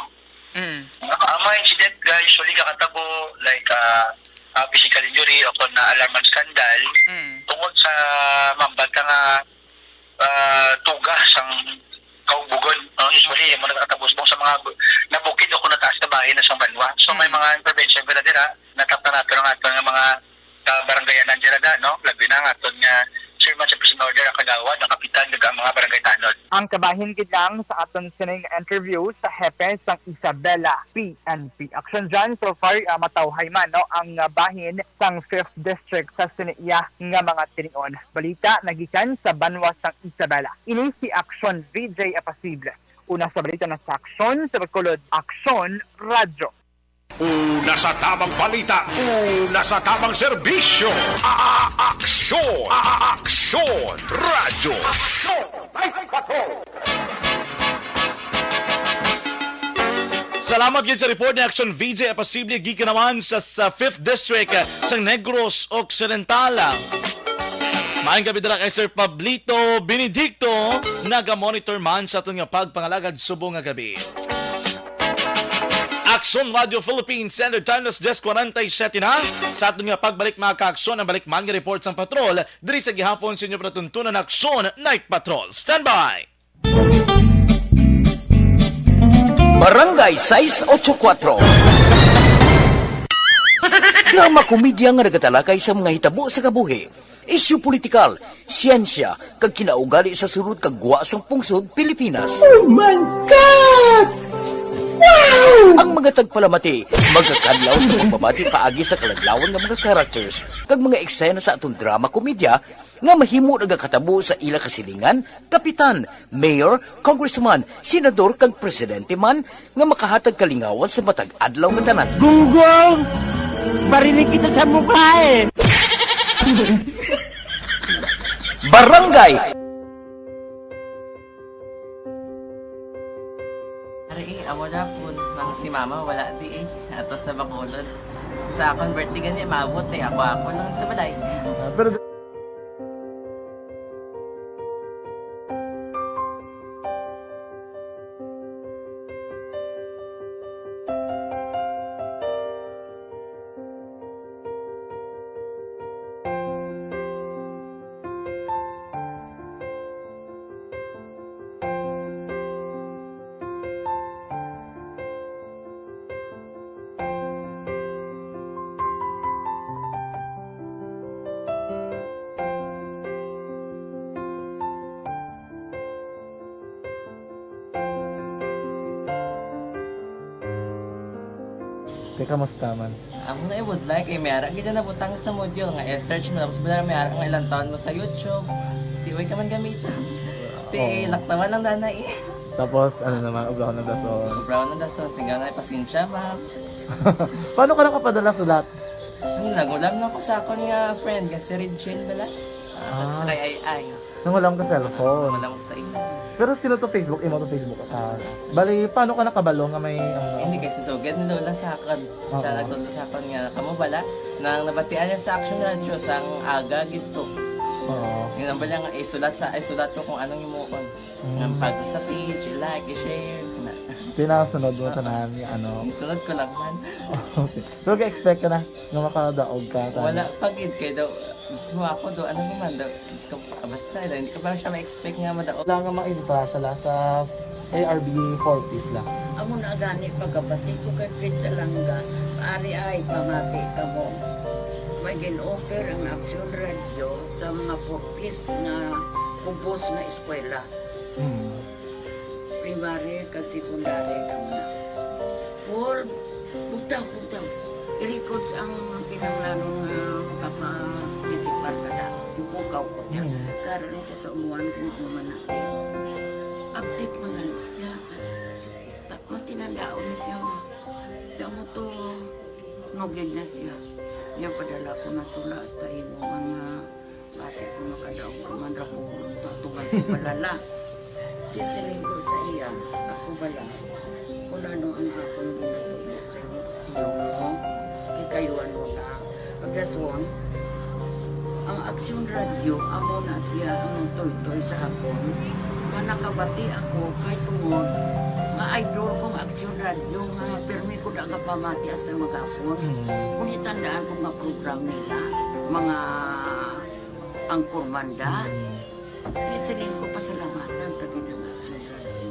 Mm. Ang mga incident nga usually nakatabo, like, ah, ah, physical injury o kon na alarm and scandal, mm, tungod sa mambata nga, ah, tuga sang kaubugon, no? Usually, okay, yung mga nakatabo sa mga bu-, nabukid o kung nataas na bahin na sa banwa. So, may, mm, mga intervention pala dira, nataptan nato ng ato nga mga kabaranggayanan dira, da, no? Labi na ang aton nga chairman sa prison order, ang kagawad, ang kapitan, kag ang mga barangay tanod. Ang kabahin gid lang sa aton sining interview sa hepe sang Isabela P N P. Action dyan, so far, ah, matawhay man, no, ang, ah, bahin sang Fifth District sa sini iya nga mga tinion. Balita nagikan sa banwa sang Isabela. Ini si Action V J Apasible. Una sa balita na sa Aksyon, sa Bacolod, Aksyon Radyo. Una sa tamang balita, una sa tamang serbisyo. A-, a-, aksyon, a-, a-, aksyon, radyo. Aksyon, Night Patrol. Salamat gid sa report ni Action V J Apasible gikan naman sa, sa Fifth District, ah, sa Negros Occidental. Maayong gabi dira kay Sir Pablito Benedicto, naga-monitor man sa aton nga pagpangalagad subong nga gabi. Aksyon Radio Philippines Standard Time, alas diyes kwarenta y siyete na. Sa aton nga pagbalik, mga ka-aksyon, ang balik man nga report sang patrol diri sa gihapon sa inyo palatuntunan, Aksyon Night Patrol. Standby! Barangay sais ocho kuatro. Drama komedya nga nagatalakay sa mga hitabo sa kabuhi, isyu politikal, siyensya, kag kinaugali sa sulod kag gwa sang pungsod Pilipinas. Oh my God! Ang mga tagpalamati magakadlaw sa pagbabati paagi sa kaladlawan nga mga characters kag mga eksena sa aton drama komedya nga mahimo nagakatabo sa ila kasilingan, kapitan, mayor, congressman, senador, kag presidente man nga makahatag kalingawan sa matag adlaw nga tanan. Gunggong! Barinig kita sa mukha eh! Barangay Ari, eh, amo na po nang si mama wala di eh. Ato sa Bacolod. Sa akon birthday gani, maabot eh. Ako-ako lang sa balay. Ah, pero Te, kamusta man? Amo na, I would like, eh, may ara gid na nabutang sa module nga i-search mo, tapos bala may ara nga ilang taon mo sa YouTube. Di way ka man gamitan. Ti, Oo. Laktawan lang dana eh. Tapos, ano naman, ubrahon ng dason. Ubrahon ng dason, singgaw na, pasensya, ma'am. Paano ka nakapadala sulat? Ano, nagulam lang ko sa akon nga friend, nga si Regine bala. Ah, Ah. sa kay Ay Ay. Nangulam ka cellphone. Nangulam ko sa imo. Pero sino to Facebook? Imo to Facebook? Ah, bali, paano ka nakabalo nga may, ano? Hindi, kay si Sugad ni Lola sa akon. Siya Oo. nagtudlo sa akon nga, kamo bala, nang nabatian niya sa Action Radio, sang aga gid to. Oo. Yun ang bala nga, isulat sa, isulat ko kung anong imuon. Mm. Nga pag sa page, i-like, i-share, na. Tinasunod mo Ah. tanan, nga ano. Isunod ko lang man. Okay. Pero ga-expect ka na nga makadaog ka, tama? Wala pa gid, kay daw, mismo ako daw, ano naman daw, Diyos ko, basta daw, hindi ko pa siya ma-expect nga madaog. Wala nga ma-entra siya la sa A R B four Ps la. Amo na gani pagkabati ko kay Fred Salanga, ari ay pamati kamo. May gin-offer ang Action Radio sa mga four Ps nga kubos nga eskwela. Mm. Primary kag secondary lang na. Paul, bugtaw, bugtaw. I-records ang kinahanglanon nga makaparticipar ka na. Ipukaw ko niya. Mm. Karon ni sa umuan ko nga mga natin. Active man gani siya. Ta-, matinandaon ni siya nga. Kaya mo to, nugid na siya. Niya padala ko na tula hasta imo nga Basi kung makadaog ka man ra ko, tatugan ko bala la. Di siling ko sa iya, ako bala, kung ano ang akong ginatubo sa imo, tiyo mo, kay kayo ano na. Pagdason, ang Aksyon Radio, amo na siya ang nagtoytoy sa akon. Nga nakabati ako, kay tungod, nga idol kong Aksyon Radio, nga pirmi ko da nga pamati hasta maghapon. Mm. Kung itandaan ko nga program nila, mga Ang kurmanda. Mm. Kaya siling ko pasalamatan ta gid ang Action Radio.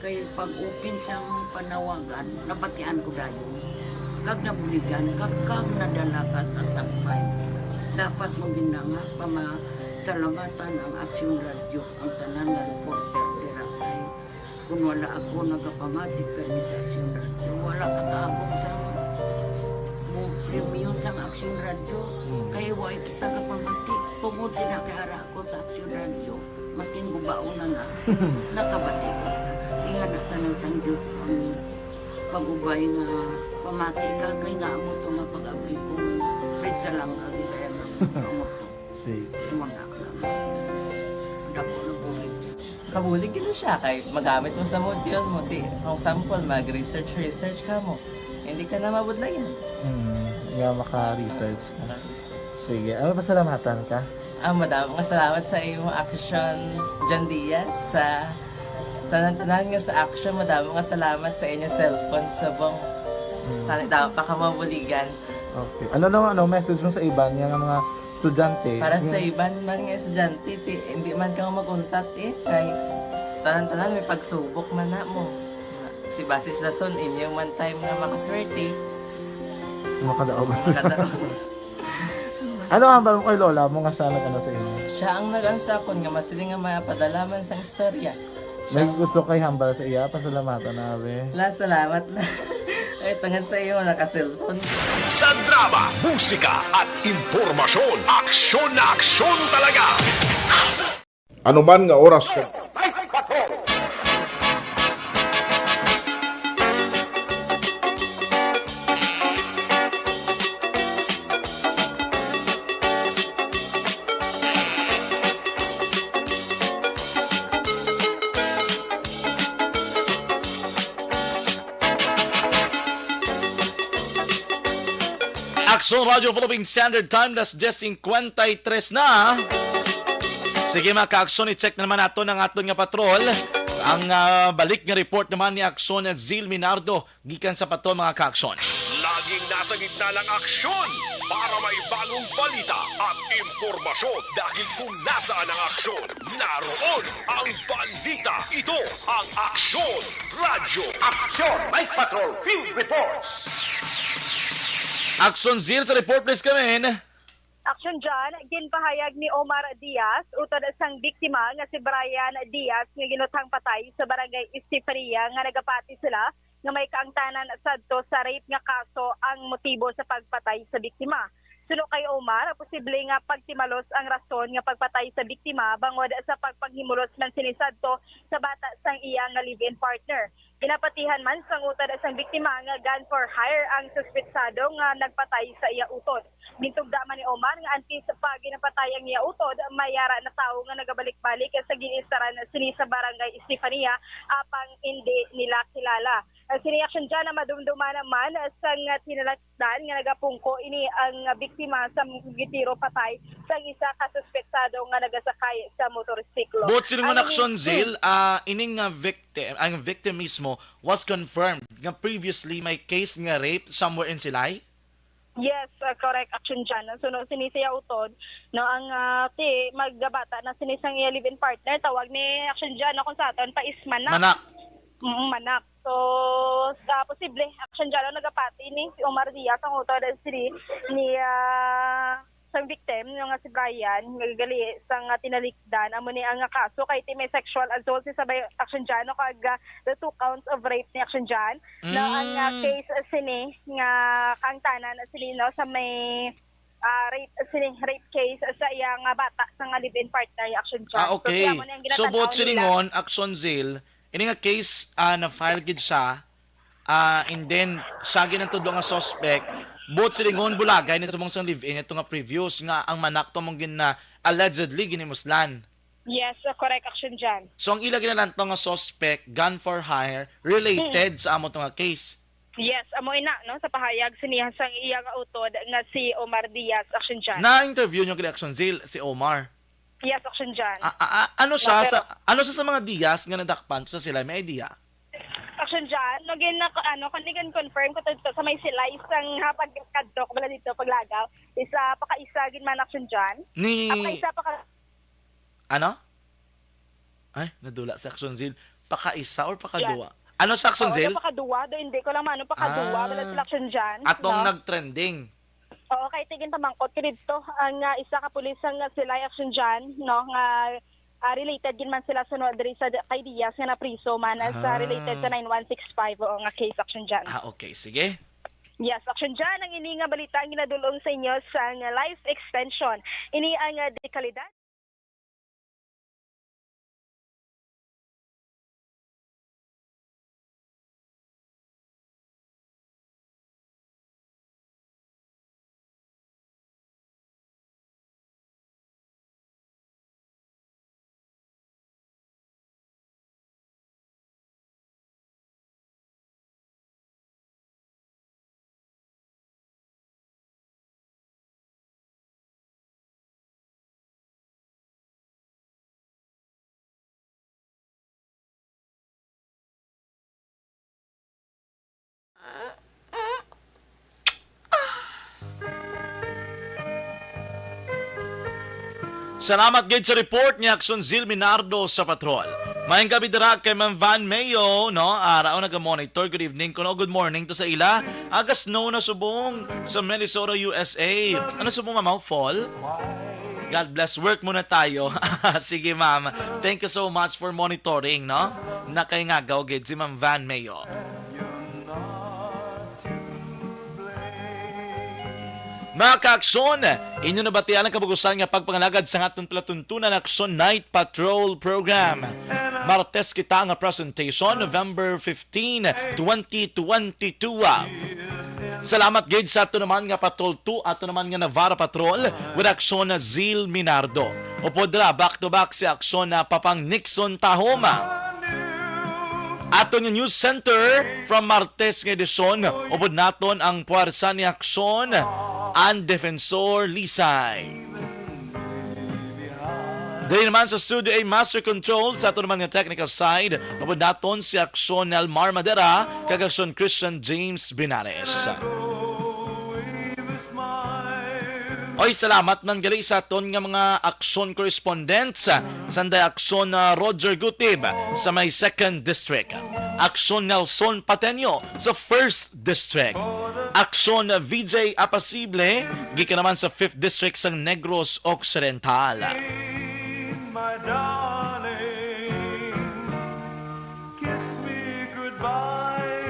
Kay pag-open sang panawagan, nabatian ko dayon. Kag nabuligan, kag, kag nadala ka sa tampay. Dapat mo gid na nga pamasalamatan ang Action Radio, ang tanan nga reporter dira kay Kung wala ako nagapamati kay Miss Action Radio, wala ka kaabot sa mo premyo sang Action Radio. Hmm. Kay wa kita kapamati. Tungod sila kay ara ako sa Action Radio, maskin gubaon na na, nakabati ko. Ingana tanan sang Diyos ang pag-ubay nga pamati ka kay nga amo to nga pag-abli ko. Pwede sa lang agi kaya nga amo to. Sige. Imo na lang. Dako na bulig. Kabulig gid na siya kay magamit mo sa module mo. Di, for example, mag-research, research ka mo. Hindi ka na mabudlayan. Hmm, nga maka-research ka. Maka-research. Sige, ano, pasalamatan ka? Ah, madamo nga salamat sa imo Action, John Diaz, sa tanan-tanan nga sa Action. Madamo nga salamat sa inyo cellphone subong. Hmm. Tani, dapat pa ka mabuligan. Okay. Ano naman, ano, message mo sa iban nga mga estudyante? Para sa Hmm. iban man nga estudyante, ti, hindi man ka mag-untat eh. Kay tanan-tanan may pagsubok man na mo. Ti basis na son, inyo man time nga makaswerte. Makadaog. Makadaog. Ano ang hambal mo kay lola mo nga siya nag-ano sa inyo? Siya ang nag-ano sa akon nga masiling nga mapadala man sang istorya. May gusto kay hambal sa iya, pasalamatan na, be. La, salamat na. Ay, tungod sa imo, naka-cellphone. Sa drama, musika, at impormasyon, aksyon na aksyon talaga. Anuman nga oras sa Aksyon Radio Philippine Standard Time, las diez cincuenta y tres na. Sige, mga ka-aksyon, i-check na naman nato ng aton nga patrol. Ang, ah, balik nga report naman ni Aksyon Zil Minardo gikan sa patrol, mga ka-aksyon. Laging nasa gitna ng aksyon para may bagong balita at impormasyon, dahil kung nasaan ang aksyon, naroon ang balita. Ito ang Aksyon Radyo. Aksyon Night Patrol Field Reports. Aksyon Zil, sa report, please, come in. Action dyan, ginpahayag ni Omar Diaz, utod sang biktima nga si Brian Diaz nga ginuthang patay sa Barangay Estefania, nga nagapati sila nga may kaangtanan sadto sa rape nga kaso ang motibo sa pagpatay sa biktima. Suno kay Omar, posible nga pagtimalos ang rason nga pagpatay sa biktima bangod sa pagpanghimulos man sini sadto sa bata sang iya nga live-in partner. Ginapatihan man sang utod sang biktima nga gun for hire ang suspetsado nga nagpatay sa iya utod. Gintugda man ni Omar nga antes pa ginapatay ang iya utod, may ara na tawo nga nagabalik-balik sa gin-istaran sini sa Barangay Estefania, apang indi nila kilala. Ang sini aksyon dyan na madumduman naman sang tinalikdan nga nagapungko ini ang biktima sa gitiro patay sang isa ka suspetsado nga nagasakay sa motorsiklo. Buot silingon, Ang aksyon, ini- Zil, ah, ining nga victim, ang victim mismo was confirmed nga previously may case nga rape somewhere in Silay? Yes, uh, correct, action dyan. Ang suno sini siya utod, no, ang, ah, ti, magbata na sini sang iya live-in partner, tawag ni action dyan, no, kung sa aton, pa is manak. Manak. Mm, manak. So, sa posible, action dyan, no, nagapati ni si Omar Diaz, ang utod sini ni, ah, sang victim, no, nga si Brian, nga gali sang, ah, tinalikdan, amo ni ang, ah, kaso kay ti may sexual assault si sabay action dyan, no, kag, ah, the two counts of rape ni action dyan. No, ang, ah, Mm. case, ah, sini nga kaangtanan sini, no, sa may, ah, rape, sini, rape case sa iya nga bata sa nga live-in partner ni action dyan. Ah, So, okay. Kaya mo na yung So, ginatanaw buot nila. Silingon, action, Zil, ini nga case, ah, na-file gid siya, ah, and then, siya gid ang tudlo nga suspect, buot silingon, bulagay ni subong sang live-in, ito nga previous, nga ang manak to mong gina-, allegedly ginimuslan. Yes, uh, correct, action dyan. So, ang ila ginalantaw nga suspect, gun for hire, related Hmm. sa amo to nga case. Yes, amo ina, no, sa pahayag siniya sang iya nga utod nga si Omar Diaz, action dyan. Na-interview niyo gali, action Zil, si Omar? Yes, action dyan. A-, a-, a-, ano No, siya pero sa, ano siya sa mga Diaz nga nadakpan to sa sila? May idea? Action dyan, no, gin-, ano, kundi gin-confirm ko to, to sa may Silay sang, ha, pagkadto ko pala dito, paglagaw. Isa, pakaisa, gin man action dyan. Ni Ah, pakaisa, paka- Ano? Ay, nadula si Action Zil. Pakaisa or pakaduwa? Ano sa Action Oo, Zil? Sa pakaduwa, do, hindi ko lang maano, pakaduwa, Ah. Wala sila action dyan, Atong no? Nag-trending. Oo, kay tigin pamangkot ko dito, ang, ah, isa ka pulis ang, ah, sila action dyan, no, nga, ah, related gid man sila sunod diri sa kay Diaz nga napriso man as, ah, Ah. Related sa nine one six five, oo, nga case action dyan. Ah, okay. Sige. Yes, action dyan. Ang ini nga balita ang ginadulong sa inyo sa, ah, Life Extension. Ini ang, ah, dekalidad. Salamat gid sa report ni Action Zil Minardo sa Patrol. Maayong gabi dira kay Ma'am Van Mayo, no? Araw naga-monitor. Good evening kuno, good morning to sa ila. Aga snow na subong sa Minnesota, U S A. Ano subong, ma'am? Fall? God bless. Work muna tayo. Sige, ma'am. Thank you so much for monitoring, no? Nakay nga, gaw gid si Ma'am Van Mayo. Mga kaaksyon, inyo nabatian ang kabug-usan nga pagpangalagad sa aton palatuntunan Aksyon Night Patrol Program. Martes kita nga presentation, November fifteen, twenty twenty-two. Salamat gid sa ato naman nga Patrol two, ato naman nga Navarra Patrol, with Aksyon Zil Minardo. Upod ra, back to back si Aksyon na Papang Nixon Tahoma. Aton nga news center from Martes nga edisyon, upod naton ang puwersa ni Aksyon, ang Defensor Lisay. Diri naman sa Studio A Master Control, sa aton naman nga technical side, upod naton si Aksyon Nelmar Madera, kag Aksyon Christian James Binares. Oy, salamat man gali sa aton nga mga Aksyon correspondents, sanday Aksyon, ah, Roger Gutib sa may second district, Aksyon Nelson Pateño sa first district, Aksyon V J Apasible gikan naman sa fifth district sang Negros Occidental.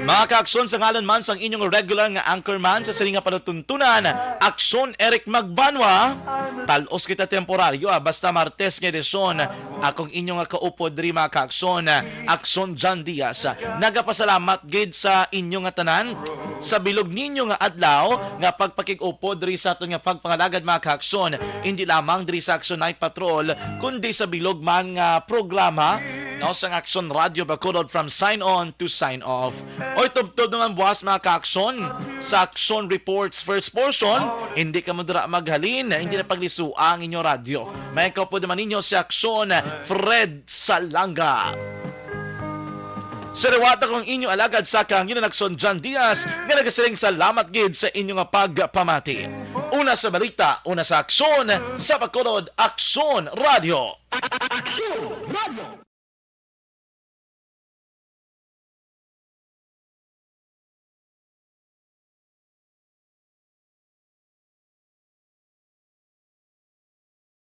Mga kaaksyon, sa ngalan man sang inyong regular nga anchorman sa sini nga palatuntunan, Aksyon Eric Magbanwa, talos kita temporaryo, ah, basta Martes nga edisyon, akong inyo nga kaupod diri, mga kaaksyon, Aksyon John Diaz. Nagapasalamat gid sa inyo nga tanan sa bilog ninyo nga adlaw nga pagpakig-upod diri sa aton nga pagpangalagad, mga kaaksyon, hindi lamang diri sa Aksyon Night Patrol, kundi sa bilog man nga programa, no, sang Aksyon Radio Bacolod, from sign on to sign off. Oy, tubtob naman buwas, mga kaaksyon, sa Aksyon Reports first portion. Hindi kamo dira maghalin, hindi na paglisua ang inyo radyo. May kaupod naman ninyo si Aksyon Fred Salanga. Sa liwat, akong inyo alagad sa kahanginan, Aksyon John Diaz, nga nagasiling salamat gid sa inyo nga pagpamati. Una sa balita, una sa aksyon, sa Bacolod, Aksyon Radio. Aksyon Radio.